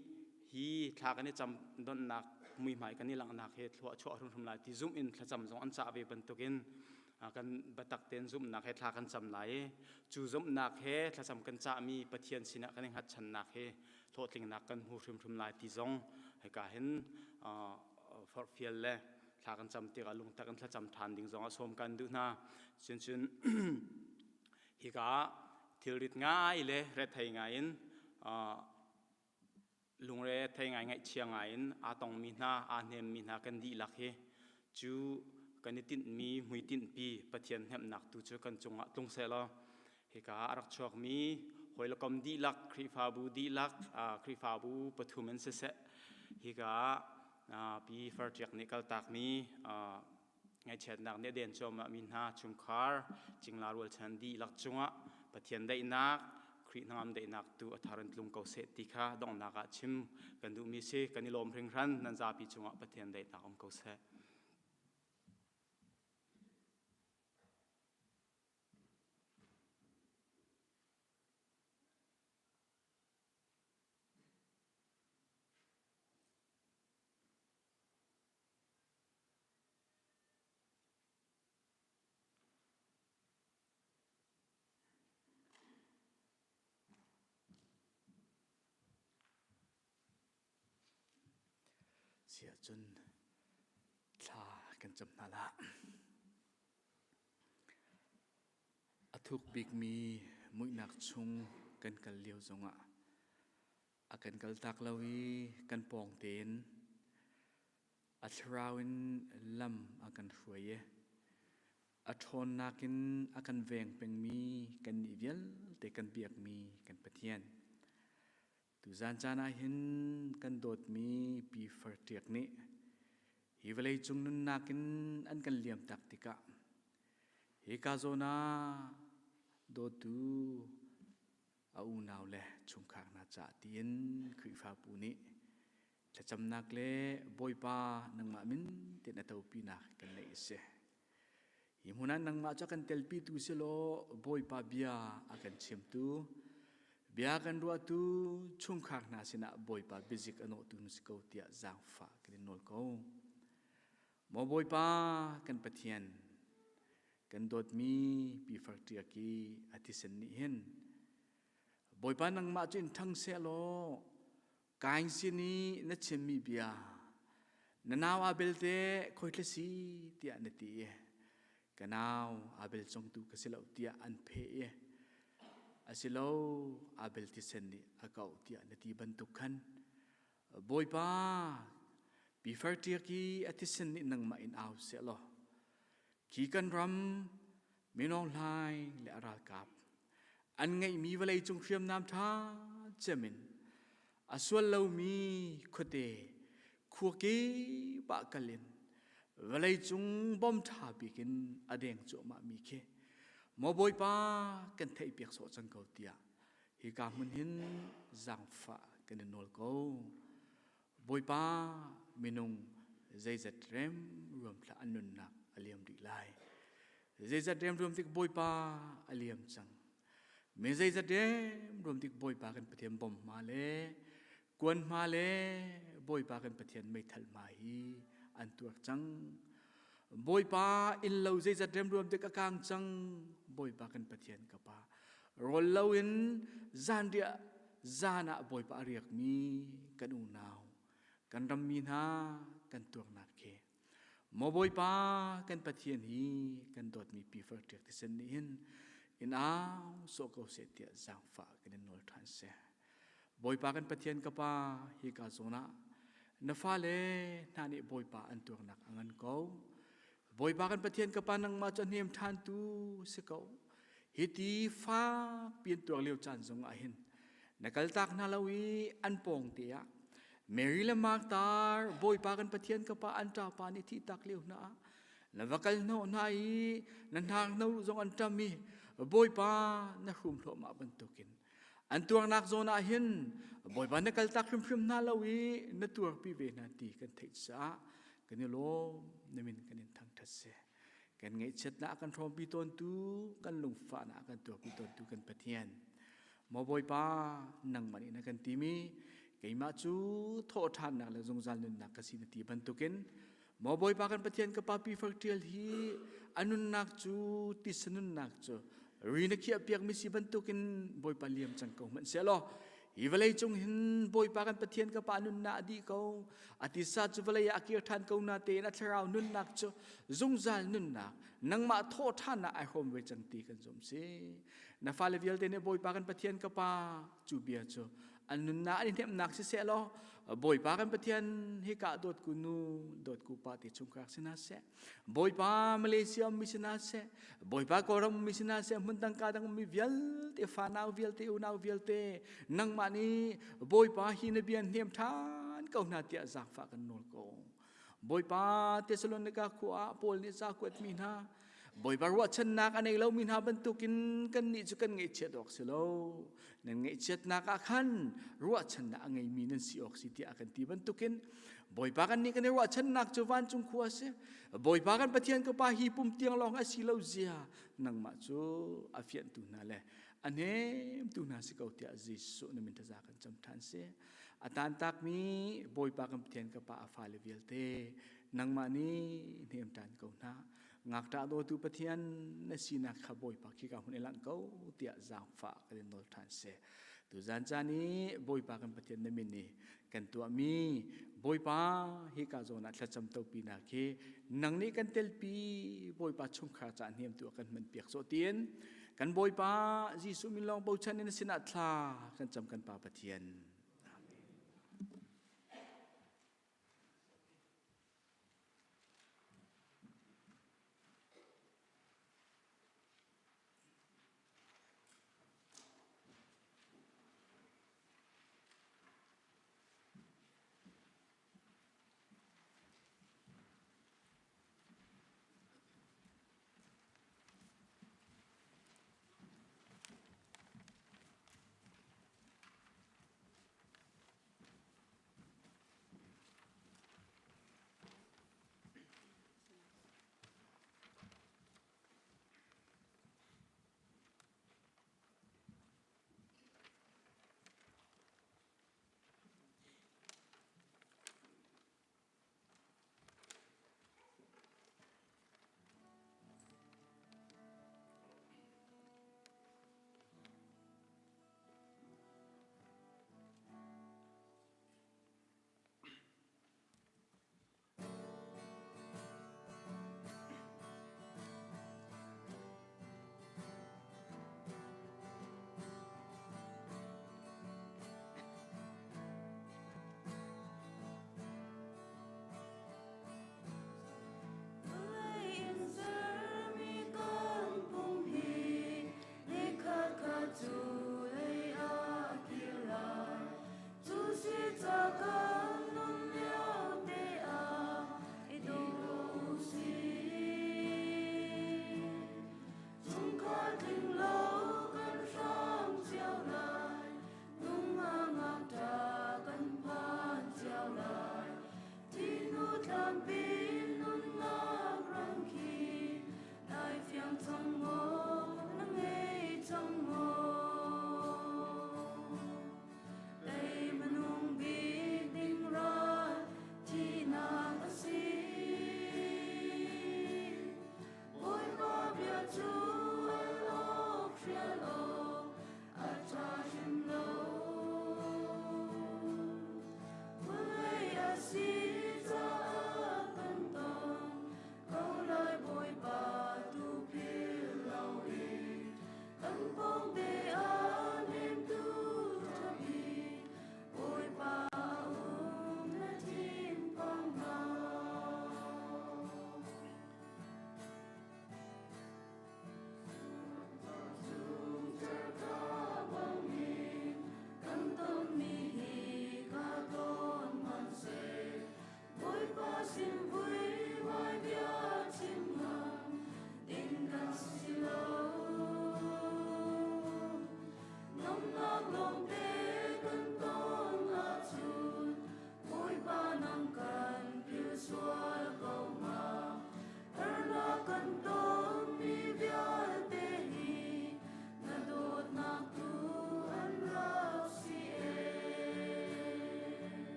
hi thla kan i cam donnak muihmai kan i langhnak he thlua chuah hrimhrim lai ti zumh in thlacam zong an cah ve bantukin kan biatak tein zumhnak he thla kan cam lai i cu zumhnak he thlacam kan cahmi Pathian sinah kan i hngatchannak he hlawhtlingnak kan hmu hrimhrim lai ti zong hika hin forhfial le thla kan cam tikah lungtak in thlacam ṭhan ding zong ah sawm kan duh hna. Cun cun hika ah thilrit ngai le rethei ngai in lungre thei ngai ngaihchia ngai in aa tongmi hna aa hnemmi hna kan dihlak hi cu kan i tinhmi hmuitinhpi Pathian hnemhnak tu cu kan cungah tlung sehlaw hika ah a rak chuakmi hawi le kom dihlak Khrihfabu dihlak Khrihfabu pathum in siseh hika ah Pi Farṭiak nih kaltakmi ngaihchiatnak nih a den cuahmah mi hna chungkhar cingla rualchan dihlak cungah Pathian daihnak Khrih hnangam daihnak tu a thar in tlung ko seh ti kha donghnak ah chim kan duhmi si. Kan i lawm hringhran. Nan zapi cungah Pathian daihnak um ko seh. Siah cun thla kan cam hna lah. A thuk bikmi muihnak chung kan kal lio zongah a kan kaltak lo i kan pawng tein a thlarau in lam a kan hruai i a ṭhawnnak in a kan veng pengmi kannih vialte kan biakmi kan Pathian. Tuzan caan ah hin kan dawtmi Pi Far Ṭiak nih Hi vawlei cung nunnak in an kan liamtak tikah hika zawn ah dawtu a unau le chungkhar hna caah tiin Khrihfabu nih thlacamnak le Bawipa nangmah min ti'n a topinak kan neih a si. Hi hmun ah nangmah cu a kan telpitu si law Bawipa bia a kan chimtu, bia kan ruahtu chungkhar hna sinah Bawipa biazik a nawhtu na si ko tiah zaangfah kan in nawl ko. Maw Bawipa kan Pathian, kan dawtmi Pi Farṭiak i a thisen nih hin Bawipa nangmah cu in ṭhang seh law Kain sin i na chimmi bia na nau Abel te khoithla si tiah na ti i ka nau Abel congtu ka si lo tiah an pheh i asilo Abel thisen nih a kauh tiah na ti bantuk khan Bawipa pi farṭiak i a thisen nih nangmah in au seh law khi kan ram minawng hlaing le a ralkap an ngeihmi vawleicung hriamnam ṭha cem in a sual lomi khuate khua kip ah kal in vawleicung bom ṭha bik in a deng cuahmah mi khi maw Bawipa kan theihpiak sawh cang ko tiah hika hmun hin zaangfah kan in nawl ko. Bawipa minung zeizat remruam thlah an nunnak a liam rih lai. Zeizat remruam tik Bawipa a liam cang. Mi zeizat remruam tik Bawipa kan Pathian bom hma le kuan hma le Bawipa kan Pathian meithal hma hi an tuar cang. Bawipa inn lo zeizat remruam tik a kang cang. Bawipa kan Pathian ka pa. Rawl loin zanriah zan ah Bawipa a riakmi kan unau, kan rammi hna kan tuarnak khi Maw Bawipa kan Pathian hi kan dawtmi pifer ṭiak thisen nih hin in au sawh ko seh tiah zaangfah kan in nawl ṭhan seh. Bawipa kan Pathian ka pa hika zawn ah na fale hna nih Bawipa an tuarnak a ngan ko. Bawipa kan Pathian ka pa nangmah cu a hnem ṭhantu si ko. Hiti fak piin tuar lio caan zong ah hin na kaltak hna lo i an pawng te ah Mary le Martha Bawipa kan Pathian ka pa an ṭapa nih thihtak lio hna ah na va kal hnawh hna i na hnar no zong an ṭam i Bawipa na hrum hluahmah bantukin an tuarnak zawn ah hin Bawipa na kaltak hrimhrim hna lo i na tuarpi ve hna ti kan theih caah kan i lawm na min kan in thangṭhat seh. Kan ngaihchiatnak a kan hrawmpi tawntu, kan lungfahnak a kan tuarpi tawntu kan Pathian. Maw Bawipa, nangmah nih na kan timi, keimah cu thawhṭhannak le zungzal nunnak ka si na ti bantukin, Maw Bawipa kan Pathian ka pa pi ṭial hi a nunnak cu tisa nunnak cu ri na khiahpiakmi si bantukin Bawipa liam cang ko hmanh seh law hi vawlei cung hin Bawipa kan Pathian ka pa nunnak a dih ko a tisa cu vawlei ah a kir ṭhan ko na tein a thlarau nunnak cu zungzal nunnak nangmah thawh ṭhannak ai hrawm ve cang ti kan zum si na fale vialte nih Bawipa kan Pathian ka pa cu bia cu an nunnak an i hnemhnak siseh law Bawipa kan Pathian hika dawtku nu dawtku pa ti chungkhar si hna seh Bawipa Malaysia ummi si hna seh Bawipa Kawlram ummi si hna seh hmun dang ka dang ummi vialte fanau vialte unau vialte nangmah nih Bawipa hi na bia hnem ṭhan ko hna tiah zaangfah kan nawl ko Bawipa Thessalonika khua ah Paul nih ca kuatmi hna Bawipa ruahchannak a nei lomi hna bantukin kannih cu kan ngaihchiat awk si lo. Nan ngaihchiatnak ah khan ruahchannak a ngeimi nan si awk si tiah a kan ti bantukin Bawipa kan nih kan i ruahchannak cu vancung khua a si. Bawipa kan Pathian ka Pa hi pum tiang lawng a si lo zia nangmah cu a fianhtu hna le a hnemtu hna si ko tiah Jesuh na min thaza kan cam ṭhan si. A tantakmi Bawipa kan Pathian ka Pa a fale vialte nangmah nih hnem ṭan ko hna. Ngakṭah dawtu Pathian na sinak kha Bawipa khika hmun i langh ko tiah zaangfah kan in nawl ṭhan seh. Tuzan caan i Bawipa kan Pathian na min i kan tuahmi Bawipa hika zawn ah thlacam topinak hi nang nih kan telpi Bawipa chungkhar ca hniamtu a kan hman piak sawh tiin kan Bawipa Jesuh min lawng bochan in sinah thla kan cam kan Pa Pathian. Amen.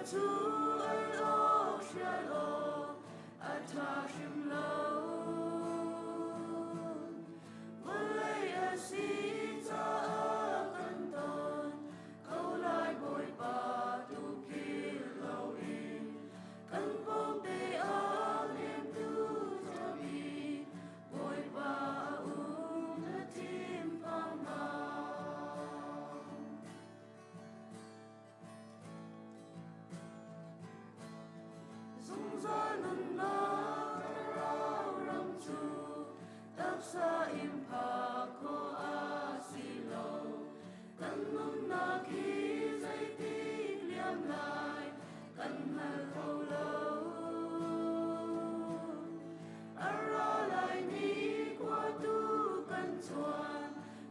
cu al awk hrial awk a ṭha hrim lo. Vawlei a si caah kan ton ko lai Bawipa tu philh loin kan pawngte ah hnemtu ṭha bik Bawipa a um na thinphang hlah. Zungzal nunnak thlarau ram cu taksa in phak khawh a si lo. Kan nunnak hi zeitik liam lai kan hngal kho lo. A ra lai ni khua tu kan chuan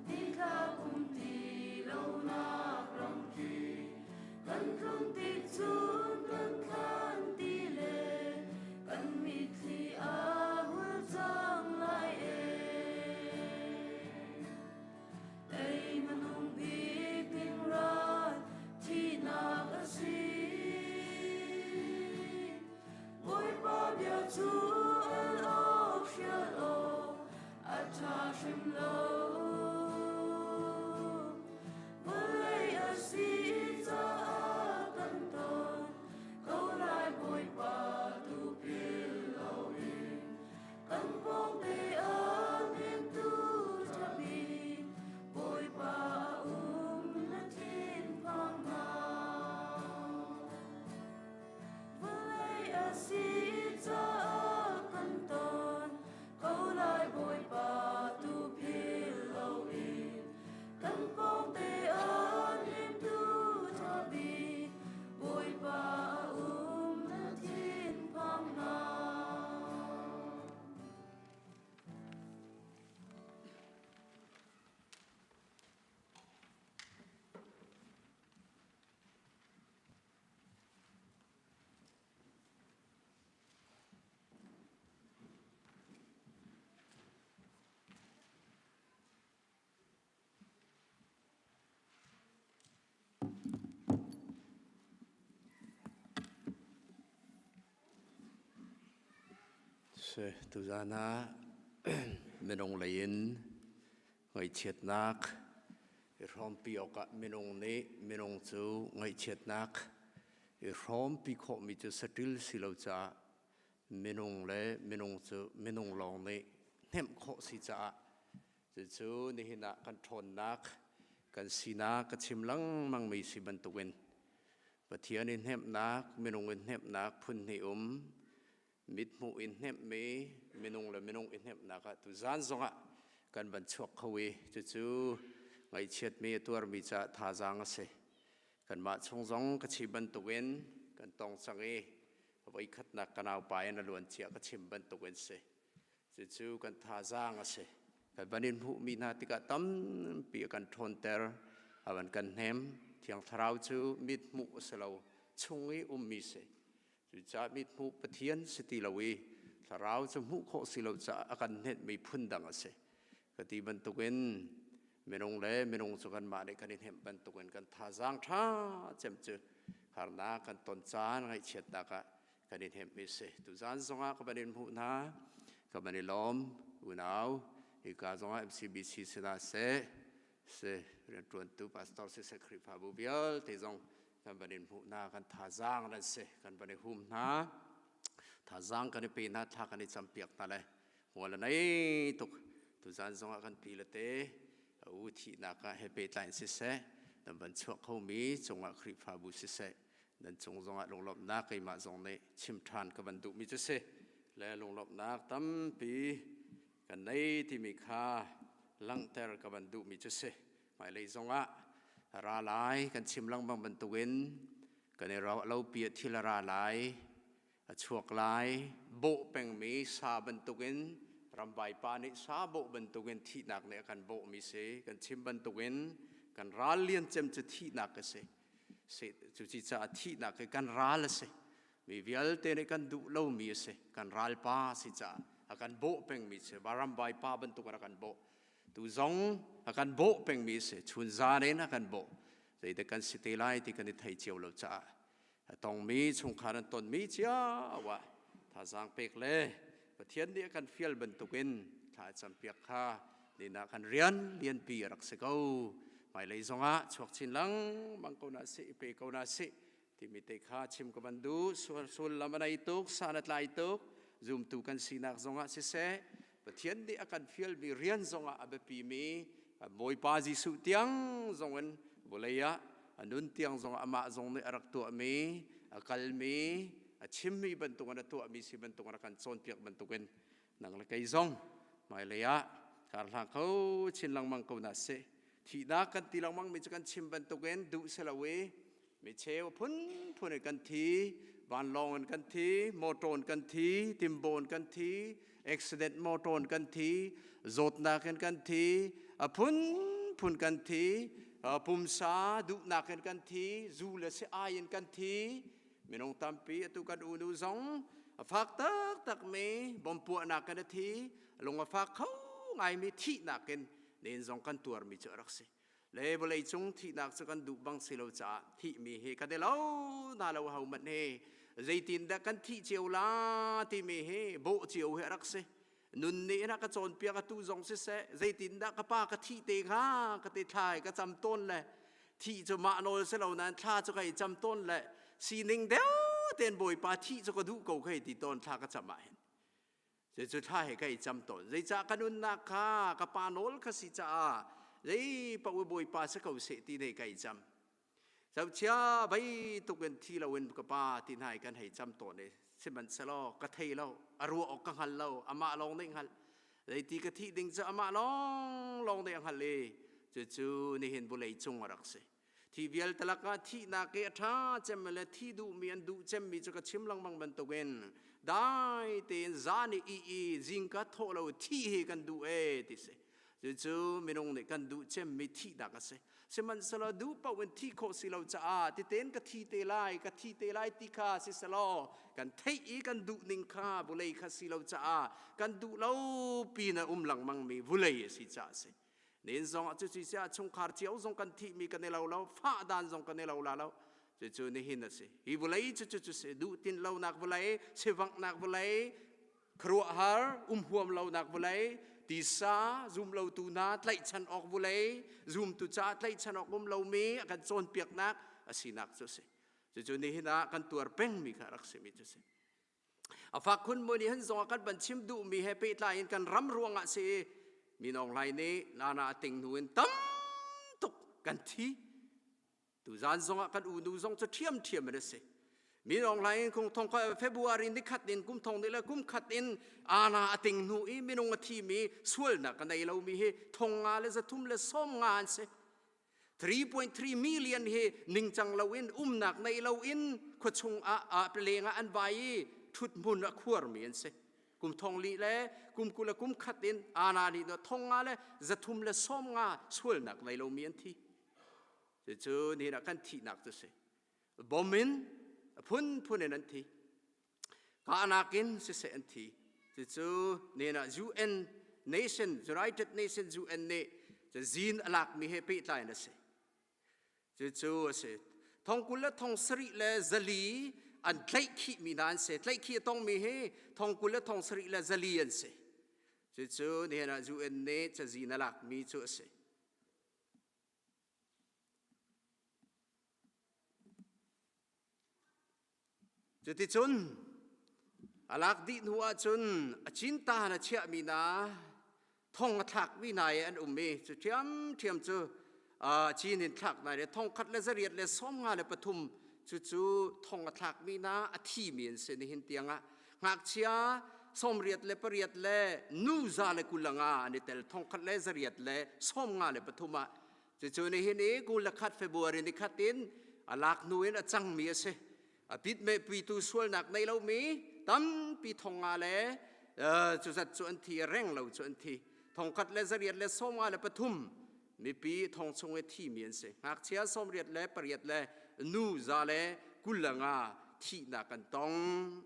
nithla kum ti lonak ram khi kan tlun tik cun kan thlan ti le kan mitthli a hul cang lai ee. Ei minung bik ding ral thihnak a si. Bawipa bia cu al awk hrial awk a ṭha hrim lo. Vawlei a si caah kan ton ko lai Bawipa tu philh loin kan pawngte ah hnemtu ṭha bik Bawipa a um na thinphang hlah. Vawlei a si caah kan ton ko lai Bawipa tu philh loin kan pawngte ah hnemtu ṭha bik Bawipa a um na thinphang hlah. Si, tuzaan ah minung lei in ngaihchiatnak i hrawmpi awkah minung nih minung cu ngaihchiatnak i hrawmpi khawhmi cu saṭil si lo caah minung le minung cu minung lawng nih hnemh khawh si caah cucu nihin ah kan ṭhawnnak kan sinak ka chim lengmangmi si bantukin Pathian i hnemhnak minung i hnemhnak phun hnih um mithmuh in hnemhmi minung le minung i hnemhnak ah tuzan zongah kan van chuak kho i cucu ngaihchiatmi a tuarmi caah thazaang a si. Kanmah chung zong ka chim bantukin kan tong cang i voikhatnak ka naupa in a luan cia ka chim bantukin si. Cucu kan thazaang a si. Kan van in hmuhmi hna tikah tampi a kan ṭhawnter, a van kan hnem. Thiang Thlarau cu mithmuh a si lo, chung i ummi si. Cucaah mithmuh Pathian si ti lo i thlarau cu hmuh khawh si lo caah a kan hnenhmi phundang a si. Ka ti bantukin minung le minung cu kanmah nih kan i hnemh bantukin kan thazaang ṭha cem cu harnak kan ton caan ngaihchiatnak ah kan i hnemhmi si. Tuzaan zongah ka van in hmuh hna, ka van i lawm, unau, hika zongah MCBC sinah seh, si rianṭuantu pastor siseh Khrihfabu vialte zong kan van in hmuh hna kan thazaang nan si kan van i hum hna thazaang kan i pe hna thla kan i campiak hna le hmual a nei tuk tuzaan zongah kan pi le te a u thihnak ah he pehtlai in siseh nan van chuak khomi cungah Khrihfabu siseh nan cung zongah lunglawmhnak keimah zong nih chim ṭhan ka van duhmi cu si le lunglawmhnak tampi kan nei timi kha langhter ka van duhmi cu si hmailei zongah ra lai kan chim lengmang bantukin kan i lo pi ah thil a ra lai a chuak lai bawh pengmi sa bantukin ramvai pa nih sa bawh bantukin thihnak nih a kan bawhmi si kan chim bantukin kan ral lian cem cu thihnak a si cu caah thihnak hi kan ral a si mi vialte nih kan duh lomi a si kan ralpa si caah a kan bawh pengmi si ramvai pa bantuk in a kan bawh Tu zong a kan bawh pengmi a si. Chun zan in a kan bawh. Zeidah kan si te lai ti kan i thei cio lo caah. A tongmi chungkhar an tonmi cio ah thazaang pek le Pathian nih a kan fial bantukin thla campiak kha nina kan rian lianpi a rak si ko. Hmailei zongah chuak chin lengmang ko na si, i pe ko na si timi te kha chim ka van duh. Sullam a nei tuk, san a tlai tuk, zumtu kan sinak zongah siseh, Pathian nih a kan fialmi rian zongah a biapimi Bawipa Jesuh tiang zongin vawlei ah a nun tiang zongah amah zong nih a rak tuahmi, a kalmi, a chimmi bantukin a tuahmi si bantukin a kan cawnpiak bantukin nang le kei zong hmailei ah kar hlang kho chin lengmang ko na si. Thihnak kan ti lengmang mi cu kan chim bantukin duh si lo i mi cheu phunphun in kan thi, vanlawng in kan thi, motor in kan thi, timbo in kan thi, accident motor in kan thi, zawtnak in kan thi, a phunphun kan thi, pumsa duhnak in kan thi, zu le si ai in kan thi. Minung tampi atu kan unu zong a fak taktak mi bom puahnak in a thi, lung a fak kho ngaimi thihnak in nen zong kan tuarmi cu a rak si. Le vawlei cung thihnak cu kan duh bang si lo caah thihmi hi kan i lo na lo ho manh hi zeitin dah kan thih cio la timi hi bawh cio hi a rak si. Nun nih na ka cawnpiak atu zong siseh zeitin dah ka pa ka thih te hnga ka ti thlai ka cam tawn le thih cu mah nawl si lo nain thla cu kai cam tawn le sining deuh ten bawipa thih cu ka duh ko kai ti tawn thla ka cam ah hin Cucu thla he ka i cam tawn. Zeicah ka nunnak kha ka pa nawl kha si caah zei paoh Bawipa si ko seh ti nei ka i cam. Zohchia vei tuk in thi loin ka pa ti hna i kan hei cam tawn i sihmanhsehlaw ka thei lo, a ruah awk ka hngal lo, amah lawng nih hngalh. Zeiti ka thih ding cu amah lawng lawng nih a hngalh i cucu nihin vulei cung a rak si. Thi vialte lakah thihnak i a ṭha cem le thi duhmi an duh cemmi cu ka chim lengmang bantukin dai tein zan i ih i zingka thawh lo thih hi kan duh ee ti si. Cucu minung nih kan duh cemmi thihnak a si. Sihmanhsehlaw duh paoh in thih khawh si lo caah titen ka thi te lai, ka thi te lai ti kha siselaw kan theih i kan duh ning kha vulei kha si lo caah kan duh lo pin a um lengmangmi vulei a si caah a si. Nen zong ah cuci siah chungkhar cio zong kan thihmi kan i lo lo, fah dan zong kan i lo la lo. Cucu nihin a si. Hi vawlei cu cu si duh tin lonak vawlei, sivanghnak vawlei, khuaruahhar um huam lonak vawlei, tisa zum lotu hna tlaihchan awk vawlei, zumtu caah tlaihchan awk um lomi a kan cawnpiaknak a sinak cu a si. Cucu nihin ah kan tuar pengmi kha rak simi cu a si. A fak khun mu nih hin zong ah kan van chim duhmi he pehtlai in kan ram ruangah si i minawng hlai nih nana a ting hnu in tam tuk kan thi. Tuzan zongah kan unu zong cu ṭhiamṭhiam in a si. Minawng hlai in kum thong February ni khat in kum thong ni le kum khat in ana a ting hnu i minung a thimi sualnak a nei lomi hi thong nga le 300 le 50 an si. 3.3 million hi ningcang loin umnak nei loin khuachung ah leng ah an vai i ṭhuthmun a khuarmi an si. Kum thong li le kum 20 le kum khat in ana nih thong nga le 300 le 50 sualnak nei lomi an thi. Cucu nihin ah kan thihnak cu si. Bom in a phunphun in an thi. Kahnak in siseh an thi. Cucu nihin ah UN Nation United Nations UN nih zin a lakmi he pehtlai in a si. Cucu a si. Thong 20 le thong sarih le 400 an tlaihkhihmi hna an si. Tlaihkhih a tongmi hi thong 20 le thong sarih le 400 an si. Cucu nihin ah UN nih cazin a lakmi cu a si. Cuticun a lak dih hnu ahcun a cinta na chiahmi hna thong a thlakmi hna i an um i cu ṭhiamṭhiam cu cin in thlak hna le thong khat le 853 cucu thong a thlakmi hna a thimi an si nihin tiangah ngakchia 88 le nu 125 an i tel thong khat le 853 ah Cucu nihin i 21 February ni khat in a lak hnu in a cangmi a si. A pitmeh puitu sualnak nei lomi tampi thong nga le cuzat cu an thi reng lo cu an thi. Thong khat le 853 mipi thong chung i thimi an si. Ngakchia 88 le nu 125 thihnak an tong.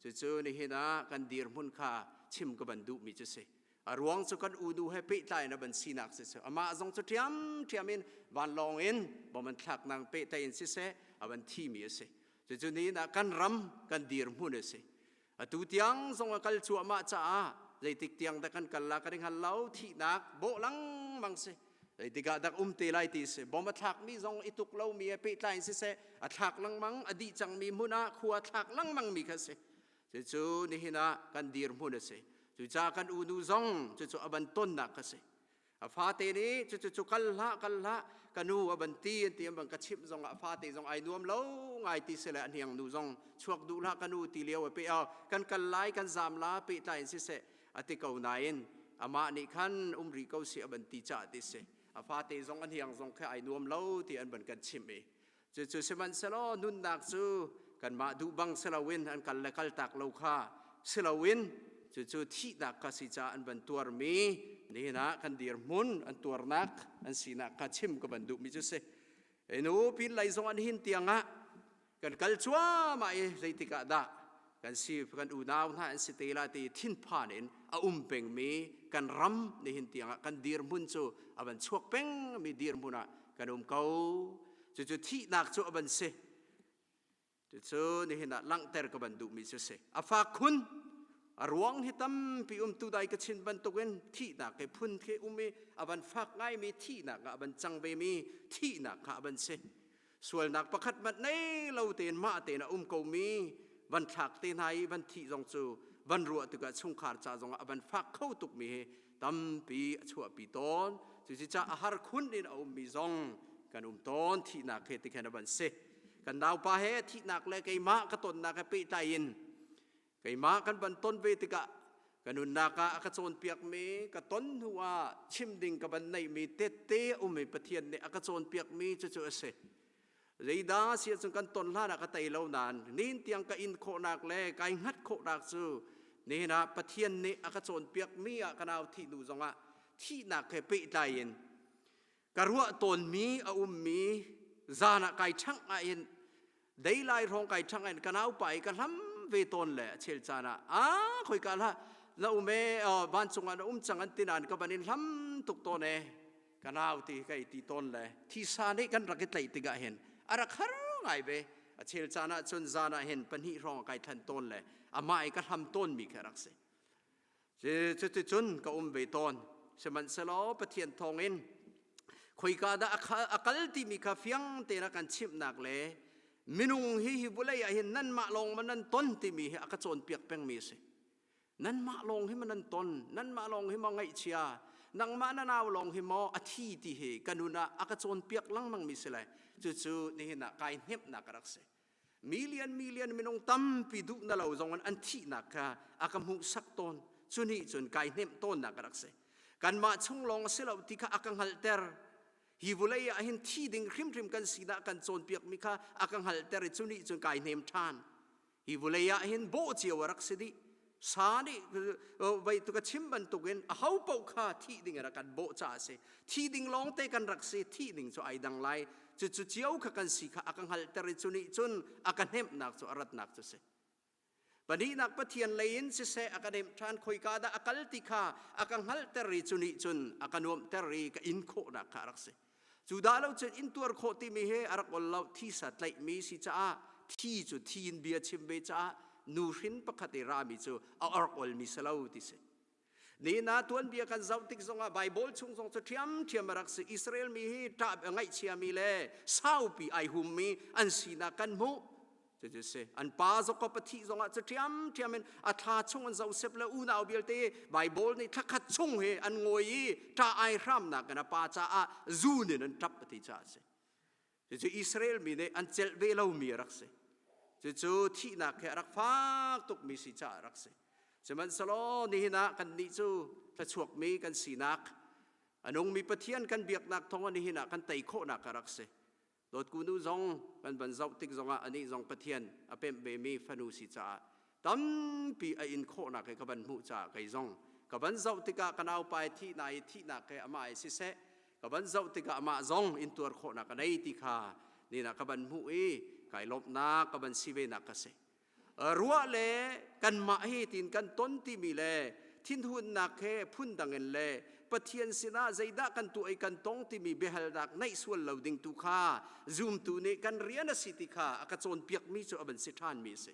Cucu nihin ah kan dirhmun kha chim ka van duhmi cu si. A ruang cu kan unu he pehtlai in a van sinak siseh, amah zong cu ṭhiamṭhiam in vanlawng in bom an thlaknak pehtlai in siseh, a van thimi a si. Cucu ni ah kan ram kan dirhmun a si. Atu tiang zong a kal cuahmah caah zeitik tiang dah kan kal la kan i hngal lo thihnak bawh lengmang si. Zeitik ah dak um te lai ti si. Bom a thlakmi zong i tuk lomi he pehtlai in siseh a thlak lengmang a dih cangmi hmun ah khua thlak lengmang mi kha si. Cucu nihin ah kan dirhmun a si. Cucaah kan unu zong cucu a van tonnak kha si. A fate nih cucu cu kal hlah kal hlah ka nu a van ti an ti an van ka chimh zong ah a fate zong ai nuam lo ngai ti si le a hniang nu zong chuak duh hlah ka nu ti lio a pe kan kal lai kan zam la pehtlai in siseh a ti ko nain amah nih khan um rih ko si a van ti cah ti si a fate zong a hniang zong kha ai nuam lo ti an van kan chimh i Cucu sihmanhsehlaw nunnak cu kanmah duh bang si loin an kal le kal tak lo kha si loin cucu thihnak kha si caah an van tuarmi nihin ah kan dirhmun an tuarnak an sinak kha chim ka van duhmi cu si. Nu pin lei zong an hin tiangah kan kal cuahmah i zeitik ah dah kan si kan unau hna an si te la ti thinphan in a um pengmi kan ram nihin tiangah kan dirhmun cu a van chuak pengmi dirhmun ah kan um ko. Cucu thihnak cu a van si. Cucu nihin ah langhter ka van duhmi cu si. A fak khun a ruang hi tampi um tu dai ka chin bantukin thihnak he phun khi um i a van fak ngaimi thihnak ah a van cang vemi thihnak kha a van si. Sualnak pakhat hmanh nei lo tein mah tein a um komi van thlak te hna i van thih zong cu van ruah tikah chungkhar ca zongah a van fak kho tukmi hi tampi a chuahpi tawn. Cucaah a har khun in a ummi zong kan um tawn thihnak he tikhan a van si. Kan naupa he thihnak le keimah ka tonnak he pehtlai in keimah kan van ton ve tikah ka nunnak ah a ka cawnpiakmi ka ton hnu ah chim ding ka van neihmi tette a um i Pathian nih a ka cawnpiakmi cucu a si. Zeidah si ahcun kan ton hlan ah ka tei lo nain nin tiang ka in khawhnak le kai hngat khawhnak cu nihin ah Pathian nih a ka cawnpiakmi ah ka nau thih hnu zongah thihnak he pehtlai in ka ruah tawnmi a ummi zan ah kai ṭhangh ahhin deilai hrawng kai ṭhangh in ka naupa i ka hlam ve tawn le a chel caan ah a khoika hlah na um e vancung ah na um cang an ti nain ka van in hlam tuk tawn e ka nau ti kai ti tawn le thisa nih kan rak i tlaih tikah hin a rak har ngai ve a chel caan ah cun zan ah hin pahnih hrawng kai thlan tawn le amah i ka hlam tawn mi kha rak si Cuticun ka um ve tawn. Sihmanhsehlaw Pathian thawngin khoika dah a kal timi kha fiang tein a kan chimhnak le minung hi hi vawlei ah hin nanmah lawng ma nan ton timi hi a ka cawnpiak pengmi a si. Nanmah lawng hi ma nan ton, nanmah lawng hi maw ngaihchia, nangmah na nau lawng hi maw a thi ti hi ka nun ah a ka cawnpiak lengmangmi si le cucu nihin ah kai hnemhnak a rak si. Million million minung tampi duh na lo zong in an thihnak kha a ka hmuhsak tawn. Cu nih cun kai hnemh tawnnak a rak si. Kanmah chung lawng a si lo ti kha a ka hngalhter. Hi vulei ah hin thi ding hrimhrim kan sinak kan cawnpiakmi kha a ka hngalhter i cu nih cun kai hnem ṭhan. Hi vulei ah hin bawh cio a rak si dih. Sa nih vei tu ka chim bantukin a ho paoh kha thih ding a rak kan bawh caah a si. Thi ding lawngte kan rak si, thih ding cu ai dang lai. Cucu cio kha kan si kha a ka hngalhter i cu nih cun a ka hnemhnak cu a ratnak cu si. Pahnihnak Pathian lei in siseh a ka hnemh ṭhan khoika dah a kal ti kha a ka hngalhter i cu nih cun a ka nuamhter i ka in khawhnak kha a rak si. Cu dah lo cun intuar khawh timi hi a rak ol lo thisa tlaihmi si caah thi cu thi in bia chim ve caah nuhrin pakhat i rami cu a ork olmi si lo ti si. Ni na tuanbia kan zoh tik zongah Bible chung zong cu ṭhiamṭhiam a rak si. Israel mi hi ṭah ngaihchiami le saupi ai hummi an sinak kan hmuh. Cucu si. An pa Jakob a thih zongah cu ṭhiamṭhiam in a thla chung an Joseph le unau vialte Bible nih thlakhat chung hi an ngawi i ṭah ai hramnak in a pa caah zun in an ṭap a ti caah a si. Cucu Israel mi nih an celh ve lomi a rak si. Cucu thihnak he a rak fak tukmi si caah a rak si. Sihmanhsehlaw nihin ah kannih cu thluachuakmi kan sinak, a nungmi Pathian kan biaknak thawng ah nihin ah kan tei khawhnak a rak si. Dawtku nu zong kan van zoh tik zongah anih zong Pathian a pemh vemi fanu si caah tampi a in khawhnak he ka van hmuh caah kei zong ka van zoh tikah ka naupa i thihnak i thihnak he amah i siseh ka van zoh tikah amah zong intuar khawhnak a nei ti kha nina ka van hmuh i kai lawmhnak ka van si ve nak ka si. Ruah le kanmah hi tin kan ton timi le thinhunnak he phundang in le. Pathian sinah zeidah kan tuah i kan tong timi biahalnak neih sual lo ding tu kha zumtu nih kan rian a si ti kha a ka cawnpiakmi cu a van si ṭhanmi a si.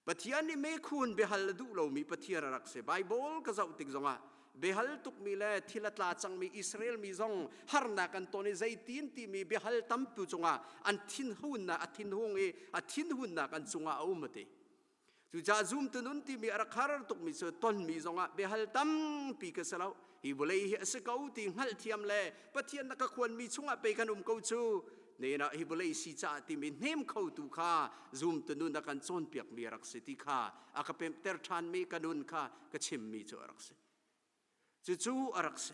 Pathian nih mekhun biahal a duh lomi Pathian a rak si. Bible ka zoh tik zongah biahal tukmi le thil a tla cangmi Israel mi zong harnak an ton i zeitin timi biahal tampi cungah an thinhunnak a thinhung i a thinhunnak an cungah a um a ti. Cucaah zumtu nun timi a rak har tukmi cu tonmi zongah biahal tampi ka si lo. Hi vawlei hi a si ko ti hngalhthiam le Pathian na ka khuanmi chungah pei kan um ko cu. Nena hi vawlei si caah timi hnem khotu kha zumtu nun a kan cawnpiakmi a rak si ti kha a ka pemhter ṭhanmi ka nun kha ka chimmi cu a rak si. Cucu a rak si.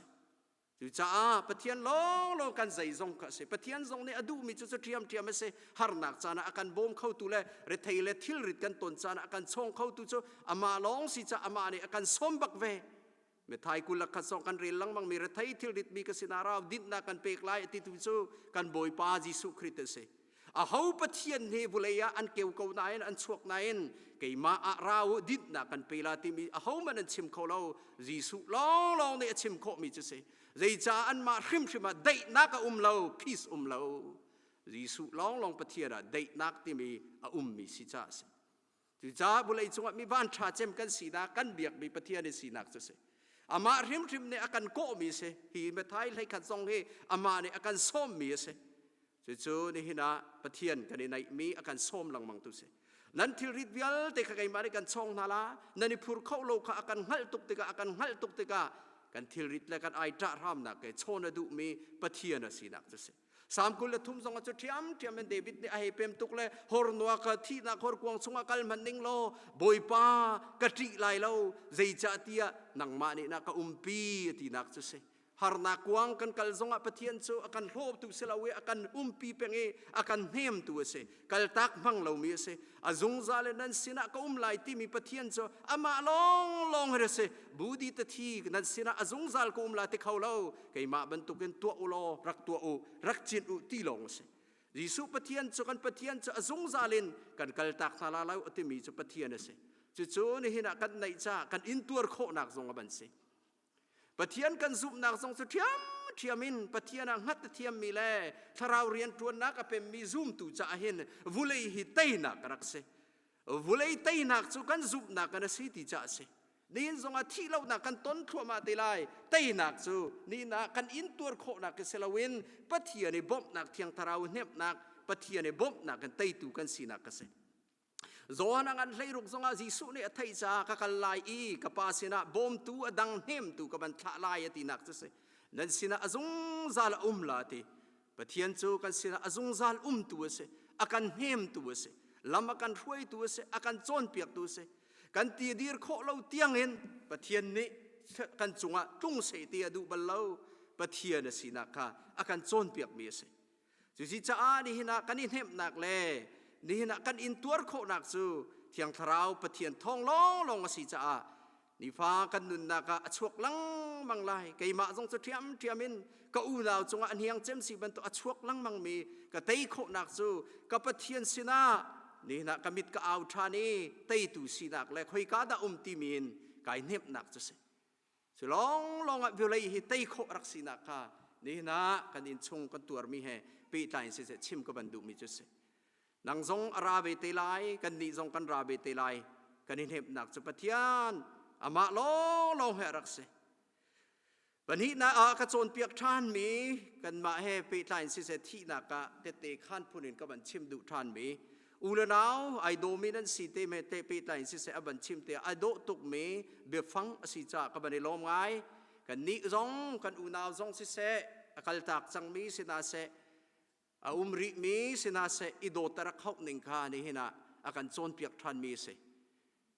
Cucaah Pathian lawnglawng kan zeizong kha a si. Pathian zong nih a duhmi cu cu ṭhiamṭhiam a si. Harnak caan ah a kan bawm khotu le rethei le thilrit kan ton caan ah a kan chawng khotu cu amah lawng si caah amah nih a kan sawm bak ve. Methai 21 zong kan rel lengmang mi rethei thilrit mi ka sinah rau dinhnak kan pek lai a titu cu kan Bawipa Jesuh Khrist a si. Aho Pathian hi vulei ah an keu ko nain an chuak nain keimah ah ra u dinhnak kan pe la timi ahohmanh an chim kho lo. Jesuh lawnglawng nih a chim khawhmi cu si. Zeicah anmah hrimhrim ah daihnak a um lo, peace um lo. Jesuh lawnglawng Pathian ah daihnak timi a ummi si caah a si. Cucaah vulei cungah mi vanṭha cem kan sinak, kan biakmi Pathian i sinak cu si. Amah hrimhrim nih a kan kawhmi si. Hi Mathai 11 zong hi amah nih a kan sawmmi a si. Cucu nihin ah Pathian kan i naihmi a kan sawm lengmang tu si. Nan thilrit vialte kha keimah nih kan chawng hna la, nan i phur kho lo kha a kan hngalh tuk tikah a kan hngalh tuk tikah kan thilrit le kan ai ṭah hramnak ke chawn a duhmi Pathian a sinak cu si. Salm 23 zong cu ṭhiamṭhiam in David nih a hei pem tuk le hornua ka thihnak horkuang chungah kal hmanh ning law Bawipa ka ṭih lai lo zeicahtiah nangmah nih na ka umpi a tinak cu si. Harnak kuang kan kal zongah Pathian cu a kan hlawtu si lo i a kan umpi peng i a kan hnemtu a si. Kaltak hmang lomi a si. A zungzal in nan sinah ka um lai timi Pathian cu amah lawnglawng hi a si. Budi tathi nan sinah a zungzal ka um la ti kho lo. Keimah bantukin tuah u law rak tuah u, rak cin u ti lawng a si. Jesuh Pathian cu kan Pathian cu a zungzal in kan kaltak hna la lo a timi cu Pathian a si. Cucu nihin ah kan neih caah kan intuar khawhnak zong a ban si. Pathian kan zumhnak zong cu ṭhiamṭhiam in Pathian ah hngat a thiammi le thlarau rianṭuannak a pemmi zumtu caah hin vulei hi teinak a rak si. Vulei teinak cu kan zumhnak kan a si ti caah a si. Nihin zongah thih lonak kan ton thluahmah te lai. Teinak cu nihin ah kan intuar khawhnak hi si loin Pathian i bawmhnak Thiang Thlarau hnemhnak Pathian i bawmhnak in teitu kan sinak a si. Johan a ngan 16 zongah Jesuh nih a theih caah ka kal lai i ka pa sinah bawmtu a dang hnemtu ka van thlah lai a tinak cu si. Nan sinah a zungzal a um la ti. Pathian cu kan sinah a zungzal umtu a si. A kan hnemtu a si. Lam a kan hruaitu a si. A kan cawnpiaktu a si. Kan ti dir khawh lo tiangin Pathian nih kan cungah tlung seh ti a duh bal lo. Pathian a sinak kha a kan cawnpiakmi a si. Cucaah nihin ah kan i hnemhnak le nihin ah kan intuar khawhnak cu Thiang Thlarau Pathian thawng lawnglawng a si caah nifa kan nunnak ah a chuak lengmang lai. Keimah zong cu ṭhiamṭhiam in ka unau cungah a hniang cem si bantuk a chuak lengmangmi ka tei khawhnak cu ka Pathian sinah nihin ah ka mit ka au ṭhan i teitu sinak le khoika dah um timi in kai hnemhnak cu si. Cu lawnglawng ah vawlei hi tei khawh rak sinak kha nihin ah kan innchung kan tuarmi he pehtlai in siseh chim ka van duhmi cu si. Nang zong a ra ve te lai, kan nih zong kan ra ve te lai. Kan i hnemhnak cu Pathian amah lawnglawng he a rak si. Pahnihnak ah ka cawnpiak ṭhanmi kanmah he pehtlai in siseh thihnak ah tette khan phun in ka van chim duh ṭhanmi U le nau ai dawmi nan si te me te pehtlai in siseh a van chim te ai dawh tukmi biafang a si caah ka van i lawm ngai. Kan nih zong kan unau zong siseh a kaltak cangmi si hna seh a um rihmi si hna seh i dawt a rak hauh ning kha nihin ah a kan cawnpiak ṭhanmi a si.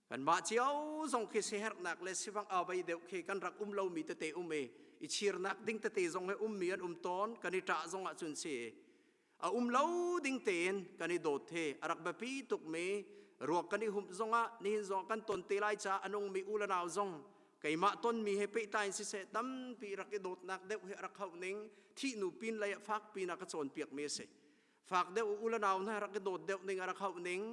Kanmah cio zong khi siherhnak le sivang avei deuh khi kan rak um lomi tete um i i chirnak ding tete zong he ummi an um tawn kan i ṭah zong ahcun si a um lo ding tein kan i dawt he a rak biapi tukmi ruak kan i humh zongah nihin zong kan ton te lai caah a nungmi u le nau zong keimah tonmi he pehtlai in siseh tampi rak i dawtnak deuh hi a rak hauh ning thihnu pin lei ah fak pin a ka cawnpiakmi a si fak deuh u le nau hna rak i dawt deuh ning a rak hauh ning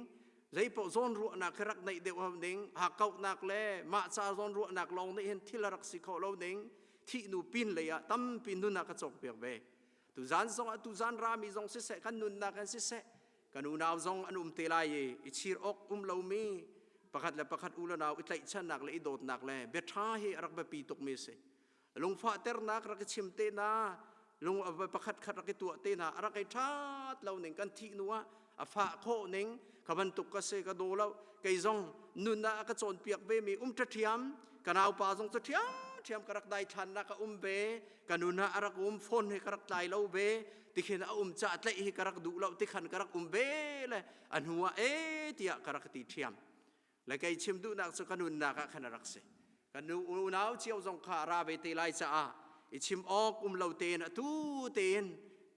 zeipaoh zawnruahnak hi rak neih deuh hau ning hakkauhnak le mah ca zawnruahnak lawng nih hin thil a rak si khawh lo ning. Thih nu pin lei ah tampi nun a ka cawkpiak ve. Tuzan zong ah tuzan rami zong siseh kan nunnak in siseh kan unau zong an um te lai i i chir awk um lomi pakhat le pakhat u le nau i tlaihchannak le i dawtnak le biaṭha hi a rak biapi tukmi a si. Lungfahternak rak i chim te na lung pakhat khat rak i tuah te hna a rak i ṭhat lo ning kan thih hnu ah a fah khawh ning ka bantuk ka si ka daw lo kei zong nun ah a ka cawnpiak ve mi um ṭhiam ka naupa zong cu ṭhiam ṭhiam ka rak daithlannak a um ve ka nun ah a rak um phone he ka rak tlai lo ve tikhin a um ca tlaih hi ka rak duh lo tikhan ka rak um ve le a hnu ah e tiah ka rak ti ṭhiam le kei chim duhnak cu ka nunnak ah khan a rak si kan nu unau cio zong kha ra ve te lai caah i chim awk um lo tein atu tein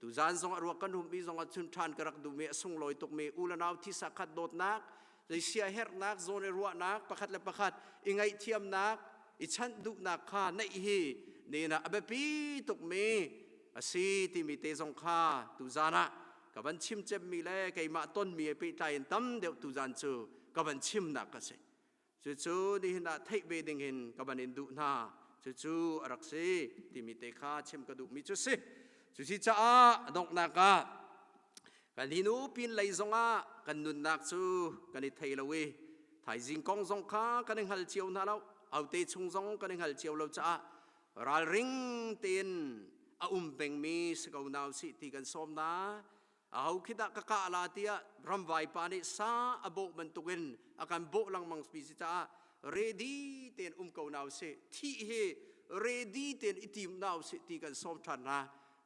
tuzan zong a ruak kan hummi zong ah chun ṭhan ka rak duhmi a sunglawi tukmi u le nau thisa khat dawtnak zei sia herhnak zawn i ruahnak pakhat le pakhat i ngaihthiamnak i chanh duhnak kha neih hi nena a biapi tukmi a si timi te zong kha tuzan ah ka van chim cemmi le keimah tonmi he pehtlai in tam deuh tuzan cu ka van chimnak ka si. Cucu nihin ah theih ve ding in ka van in duh hna. Cucu a rak si timi te kha chim ka duhmi cu si. Cusi caah donghnak ah kan hi nu pin lei zongah kan nunnak cu kan i thei lo i thaizing kong zong kha kan i hngal cio hna lo. Aute chung zong kan i hngal cio lo caah ralring tein a um pengmi si ko hna usih ti kan sawm hna. Aho khi dah ka kah la tiah ramvai pa nih sa a bawh bantukin a kan bawh lengmang pi si caah ready tein um ko hna usih. Thih hi ready tein i tim hna usih ti kan sawm ṭhan hna.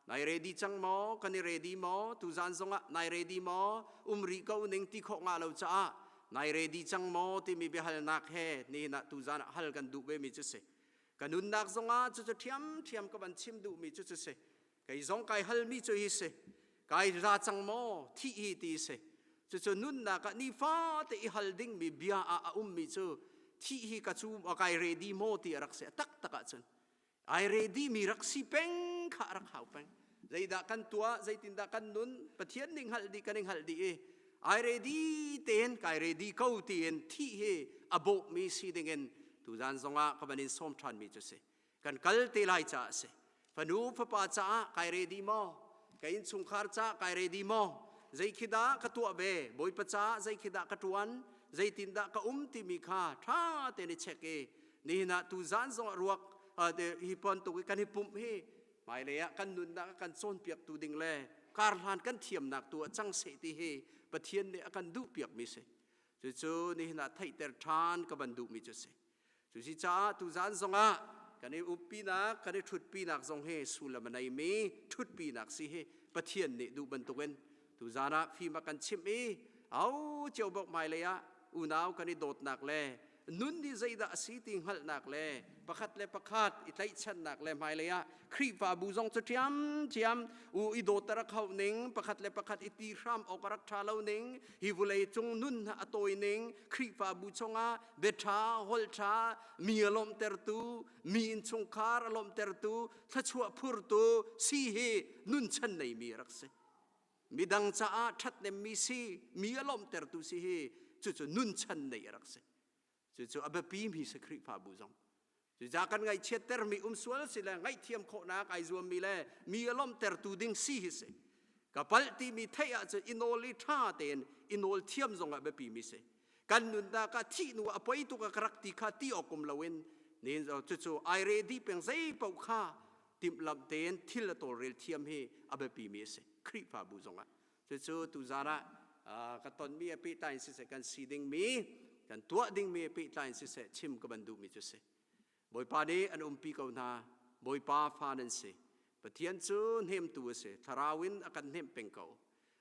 Nai ready cang maw? Kan i ready maw? Tuzan zongah nai ready maw? Um rih ko ning ti khawh nga lo caah nai ready cang maw timi biahalnak he nihin ah tuzan ah hal kan duh ve mi cu si. Ka nunnak zongah cucu ṭhiamṭhiam ka van chim duhmi cu cu si. Kei zong kai halmi cu hi si. Kai ra cang maw thih hi ti si. Cucu nunnak ah nifate i hal dingmi bia ah a ummi cu thih hi ka cu kai ready maw ti a rak si. A taktak ahcun ai ready mi rak si peng kha a rak hau peng. Zeidah kan tuah, zeitindah kan nun, Pathian nih hngalh dih kan i hngalh dih i ai ready tein kai ready ko tiin thih hi a bawhmi si dingin tuzan zongah ka van in sawm ṭhanmi cu si. Kan kal te lai caah a si. Fanu fapa caah kai ready maw? Ka innchungkhar caah kai ready maw? Zei khi dah ka tuah ve? Bawipa caah zei khi dah ka ṭuan? Zeitindah ka um timi kha ṭha tein i check i nihin ah tuzan zongah ruak hi bantuk i kan i pumh hi hmailei ah kan nunnak a kan cawnpiaktu ding le karhlan kan thiamnak tu ah cang seh ti hi Pathian nih a kan duhpiakmi si. Cucu nihin ah theihter ṭhan ka van duhmi cu si. Cusi caah tuzan zongah kan i uppinak, kan i ṭhutpinak zong hi sullam a neimi ṭhutpinak si hi Pathian nih duh bantukin tuzan ah fim a kan chimh i au cio bok hmailei ah unau kan i dawtnak le nun hi zeidah a si ti hngalhnak le pakhat le pakhat i tlaihchannak le hmailei ah Khrihfabu zong cu ṭhiamṭhiam u i dawt a rak hauh ning pakhat le pakhat i ti hram awk a rak ṭha lo ning hi vulei cung nun a tawi ning Khrihfabu chungah biaṭha holṭha mi a lawmhtertu mi innchungkhar a lawmhtertu thluachuah phurtu si hi nunchan neimi a rak si midang caah ṭhathnemmi si mi a lawmhtertu si hi cucu nunchan nei a rak si cucu a biapimi si Khrihfabu zong cucaah kan ngaihchiattermi um sual si le ngaihthiam khawhnak ai zuammi le mi a lawmhtertu ding si hi si ka palh timi theih ahcun i nawl i ṭha tein i nawl thiam zong ah biapimi si kan nunnak ah thih nu a poi tuk a ka rak ti kha ti awk um loin nin cucu ai ready peng zei paoh kha timhlamh tein thil a tawlrel thiam hi a biapimi a si Khrihfabu zongah cucu tuzan ah ka tonmi a pehtlai in siseh kan si dingmi kan tuah dingmi a pehtlai in siseh chim ka van duhmi cu si Bawipa nih an umpi ko hna Bawipa fa nan si Pathian cu hnemtu a si thlarau in a kan hnemh peng ko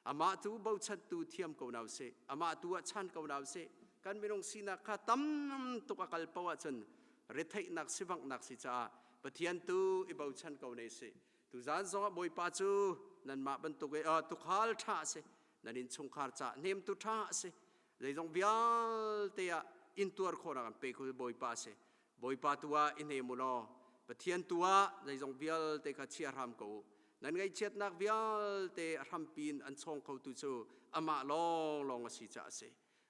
Amah tu bochantu thiam ko hna usih. Amah tu ah chan ko hna usih. Kan minung sinak kha tam tuk a kal paoh ahcun retheihnak sivanghnak si caah Pathian tu i bochan ko ne sih. Tuzan zongah Bawipa cu nanmah bantuk i tukhal ṭha a si. Nan innchungkhar caah hnemtu ṭha a si. Zeizong vialte ah intuar khawhnak an pe kho Bawipa a si. Bawipa tu ah i hnem u law Pathian tu ah zeizong vialte kha chia hram ko u. Nan ngaihchiatnak vialte a hrampi in an chawng khotu cu amah lawnglawng a si caah a si.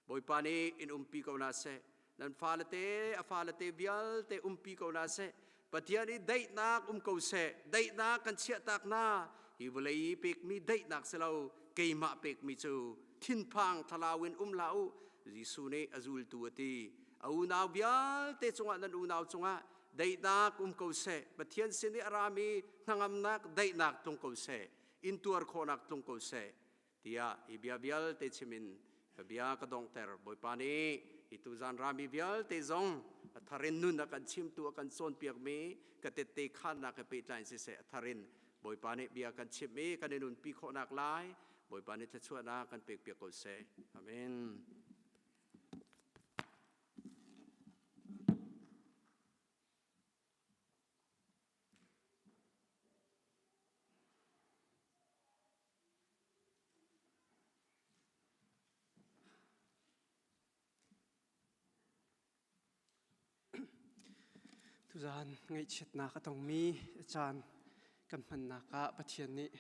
Bawipa nih in umpi ko hna seh. Nan fale te, a fale te vialte umpi ko hna seh. Pathian i daihnak um ko seh. Daihnak kan chiahtak hna. Hi vawlei i pekmi daihnak si lo, keimah pekmi cu thinphang thlalau in um hlah u. Jesuh nih a zultu a ti. A unau vialte cungah nan unau cungah daihnak um ko seh. Pathian sin i a rami hnangamnak daihnak tlung ko seh. Intuar khawhnak tlung ko seh. Tiah hi bia vialte chim in ka bia ka donghter. Bawipa nih hi tuzan rami vialte zong a thar in nun a kan chimtu a kan cawnpiakmi ka tette khannak he pehtlai in siseh a thar in Bawipa nih bia kan chimh i kan i nunpi khawhnak lai Bawipa nih thluachuahnak kan pekpiak ko seh. Amen. Tuzaan ngaihchiatnak a tongmi caan kan hmannak ah Pathian nih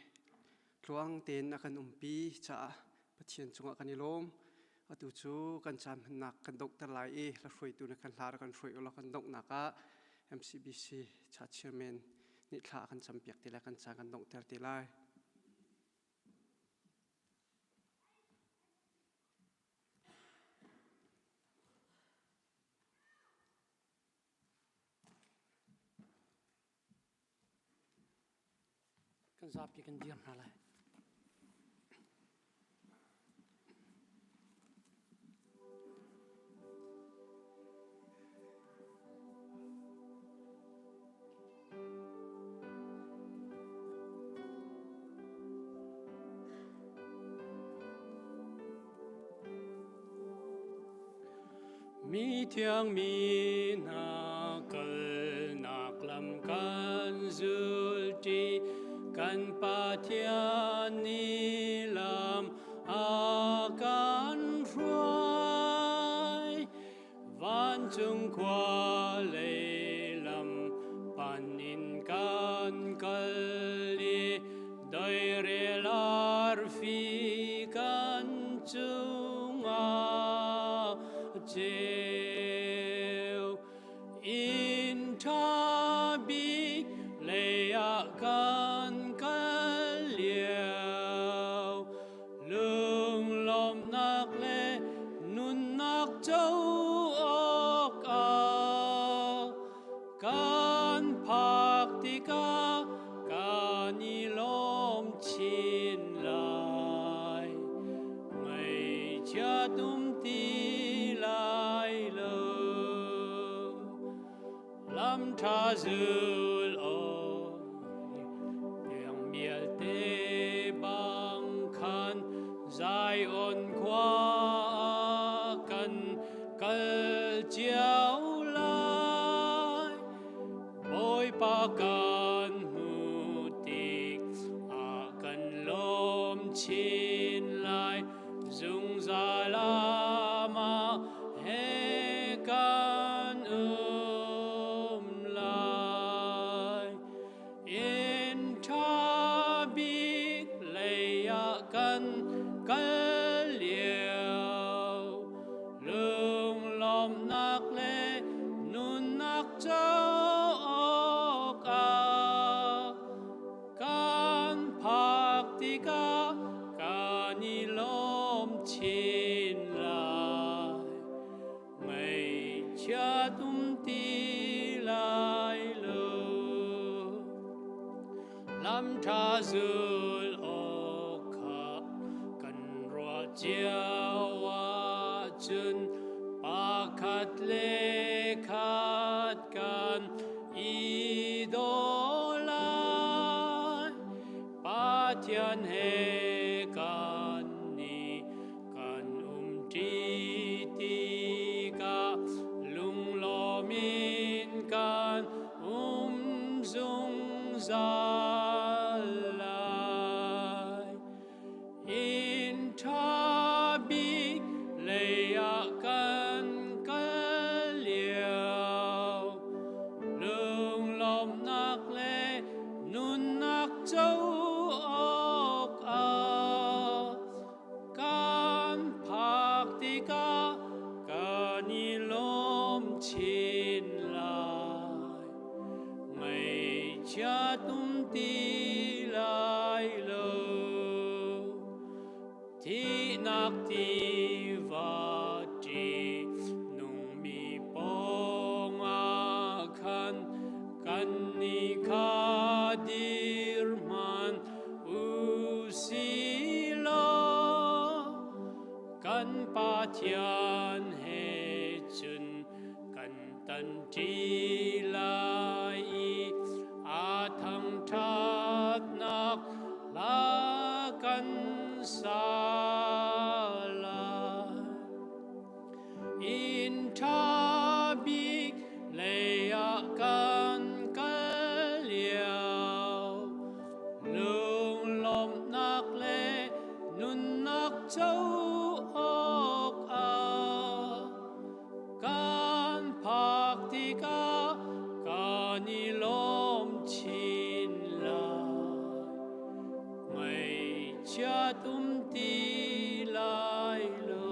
tluang tein a kan umpi caah Pathian cungah kan i lawm. Atu cu kan caan hmannak kan donghter lai i hla hruaitu nih kan hla rak kan hruai ulaw kan donghnak ah MCBC cha chairman nih thla a kan campiak te lai kan caan kan donghter te lai. Kan zapi kan dir hna lai. Mi thiang mi hna kalnak lam kan zulṭi, kan Pathian nih lam a kan hruai. Vancung khua lei lam pan in kan kal i deirel arfi kan cungah ceu. Inn ṭha bik lei ah kan kal lio. Lunglawmhnak le nunnak co awkah kan phak tikah kan i lawm chin lai. Ngaihchiat um ti lai lo. Lam ṭha zul aw tiang mialte bang khan Zion khua ah kan kal cio lai. Bawipa kan hmuh tik ah kan lawm chin lai. Zungzal amah he kan um lai. Inn ṭha bik lei ah kan kal lio. Lunglawmhnak le nunnak co awkah Kan phak tikah kan i lawm chin lai. Ngaihchiat um ti lai lo. Lam ṭha zul awk kha kan ruah cio ahcun pakhat le khat kan i daw lai. Pathian he kan nih kan umṭi tikah lunglawm in kan um zungzal lai. Inn ṭha bik lei ah kan kal lio. Lunglawmhnak le nunnak co awkah kan phak tikah. Thihnak tiva ṭih nungmi pawngah khan kannih kha dir hmanh u si law kan Pathian he cun kan tanṭi lai i a thangṭhatnak hla kan sa lai. Inn ṭha bik lei ah kan kal lio, lunglawmhnak le nunnak co awkah Kan phak tikah kan i lawm chin lai. Ngaihchiat um ti lai lo.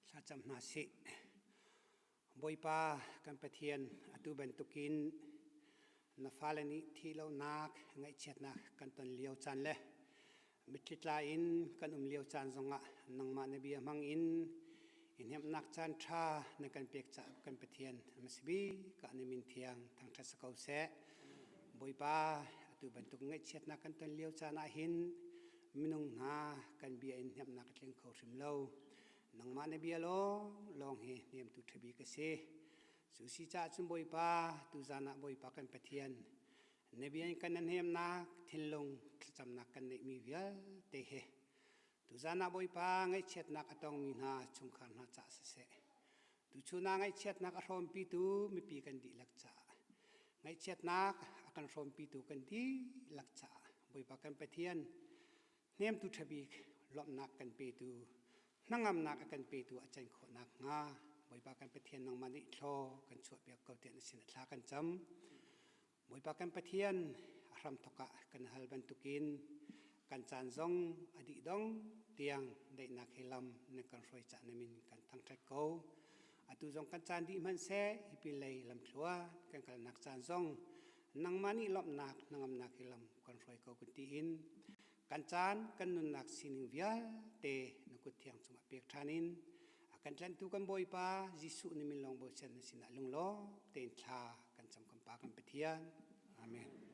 Thlacam hna sih. Bawipa kan Pathian atu bantukin na fale nih thih lonak ngaihchiatnak kan ton lio caan le mitthli tla in kan um lio caan zongah nangmah na bia hmang in i hnemhnak caan ṭha na kan pek caah kan Pathian masibi ka na min thiang thangṭhat si ko seh. Bawipa atu bantuk ngaihchiatnak kan ton lio caan ah hin minung hna kan bia in hnemhnak a tling kho hrim lo. Nangmah na bia lawng lawng hi hnemtu ṭhabik a si. Cu si caah cun Bawipa, tuzan ah Bawipa kan Pathian, na bia in kan hnemnak thinlung thlacamnak kan neihmi vialte he tuzan ah Bawipa ngaihchiatnak a tongmi hna chungkhar hna caah siseh, tuchun ah ngaihchiatnak a hrawmpitu mipi kan dihlak caah, ngaihchiatnak a kan hrawmpitu kan dihlak caah Bawipa kan Pathian, hnemtu ṭhabik lawmhnak kan petu hnangamnak a kan petu a can khawh nakhnga Bawipa kan Pathian nangmah nih thlaw kan chuahpiak ko tiah na sin thla kan cam. Bawipa kan Pathian a hramthawk ah kan hal bantukin kan caan zong a dih dong tiang daihnak he lam na kan hruai cah na min kan thangṭhat ko. Atu zong kan caan dih hmanhseh hi pinlei lamthluan kan kalnak caan zong nangmah nih lawmhnak hnangamnak he lam kan hruai ko kun tiin kan caan kan nunnak sining vialte na kut thiang cungah pek ṭhan in a kan tlanhtu kan Bawipa Jesuh na min lawng bochan na sinah lunglawm tein thla kan cam kan Pa kan Pathian. Amen.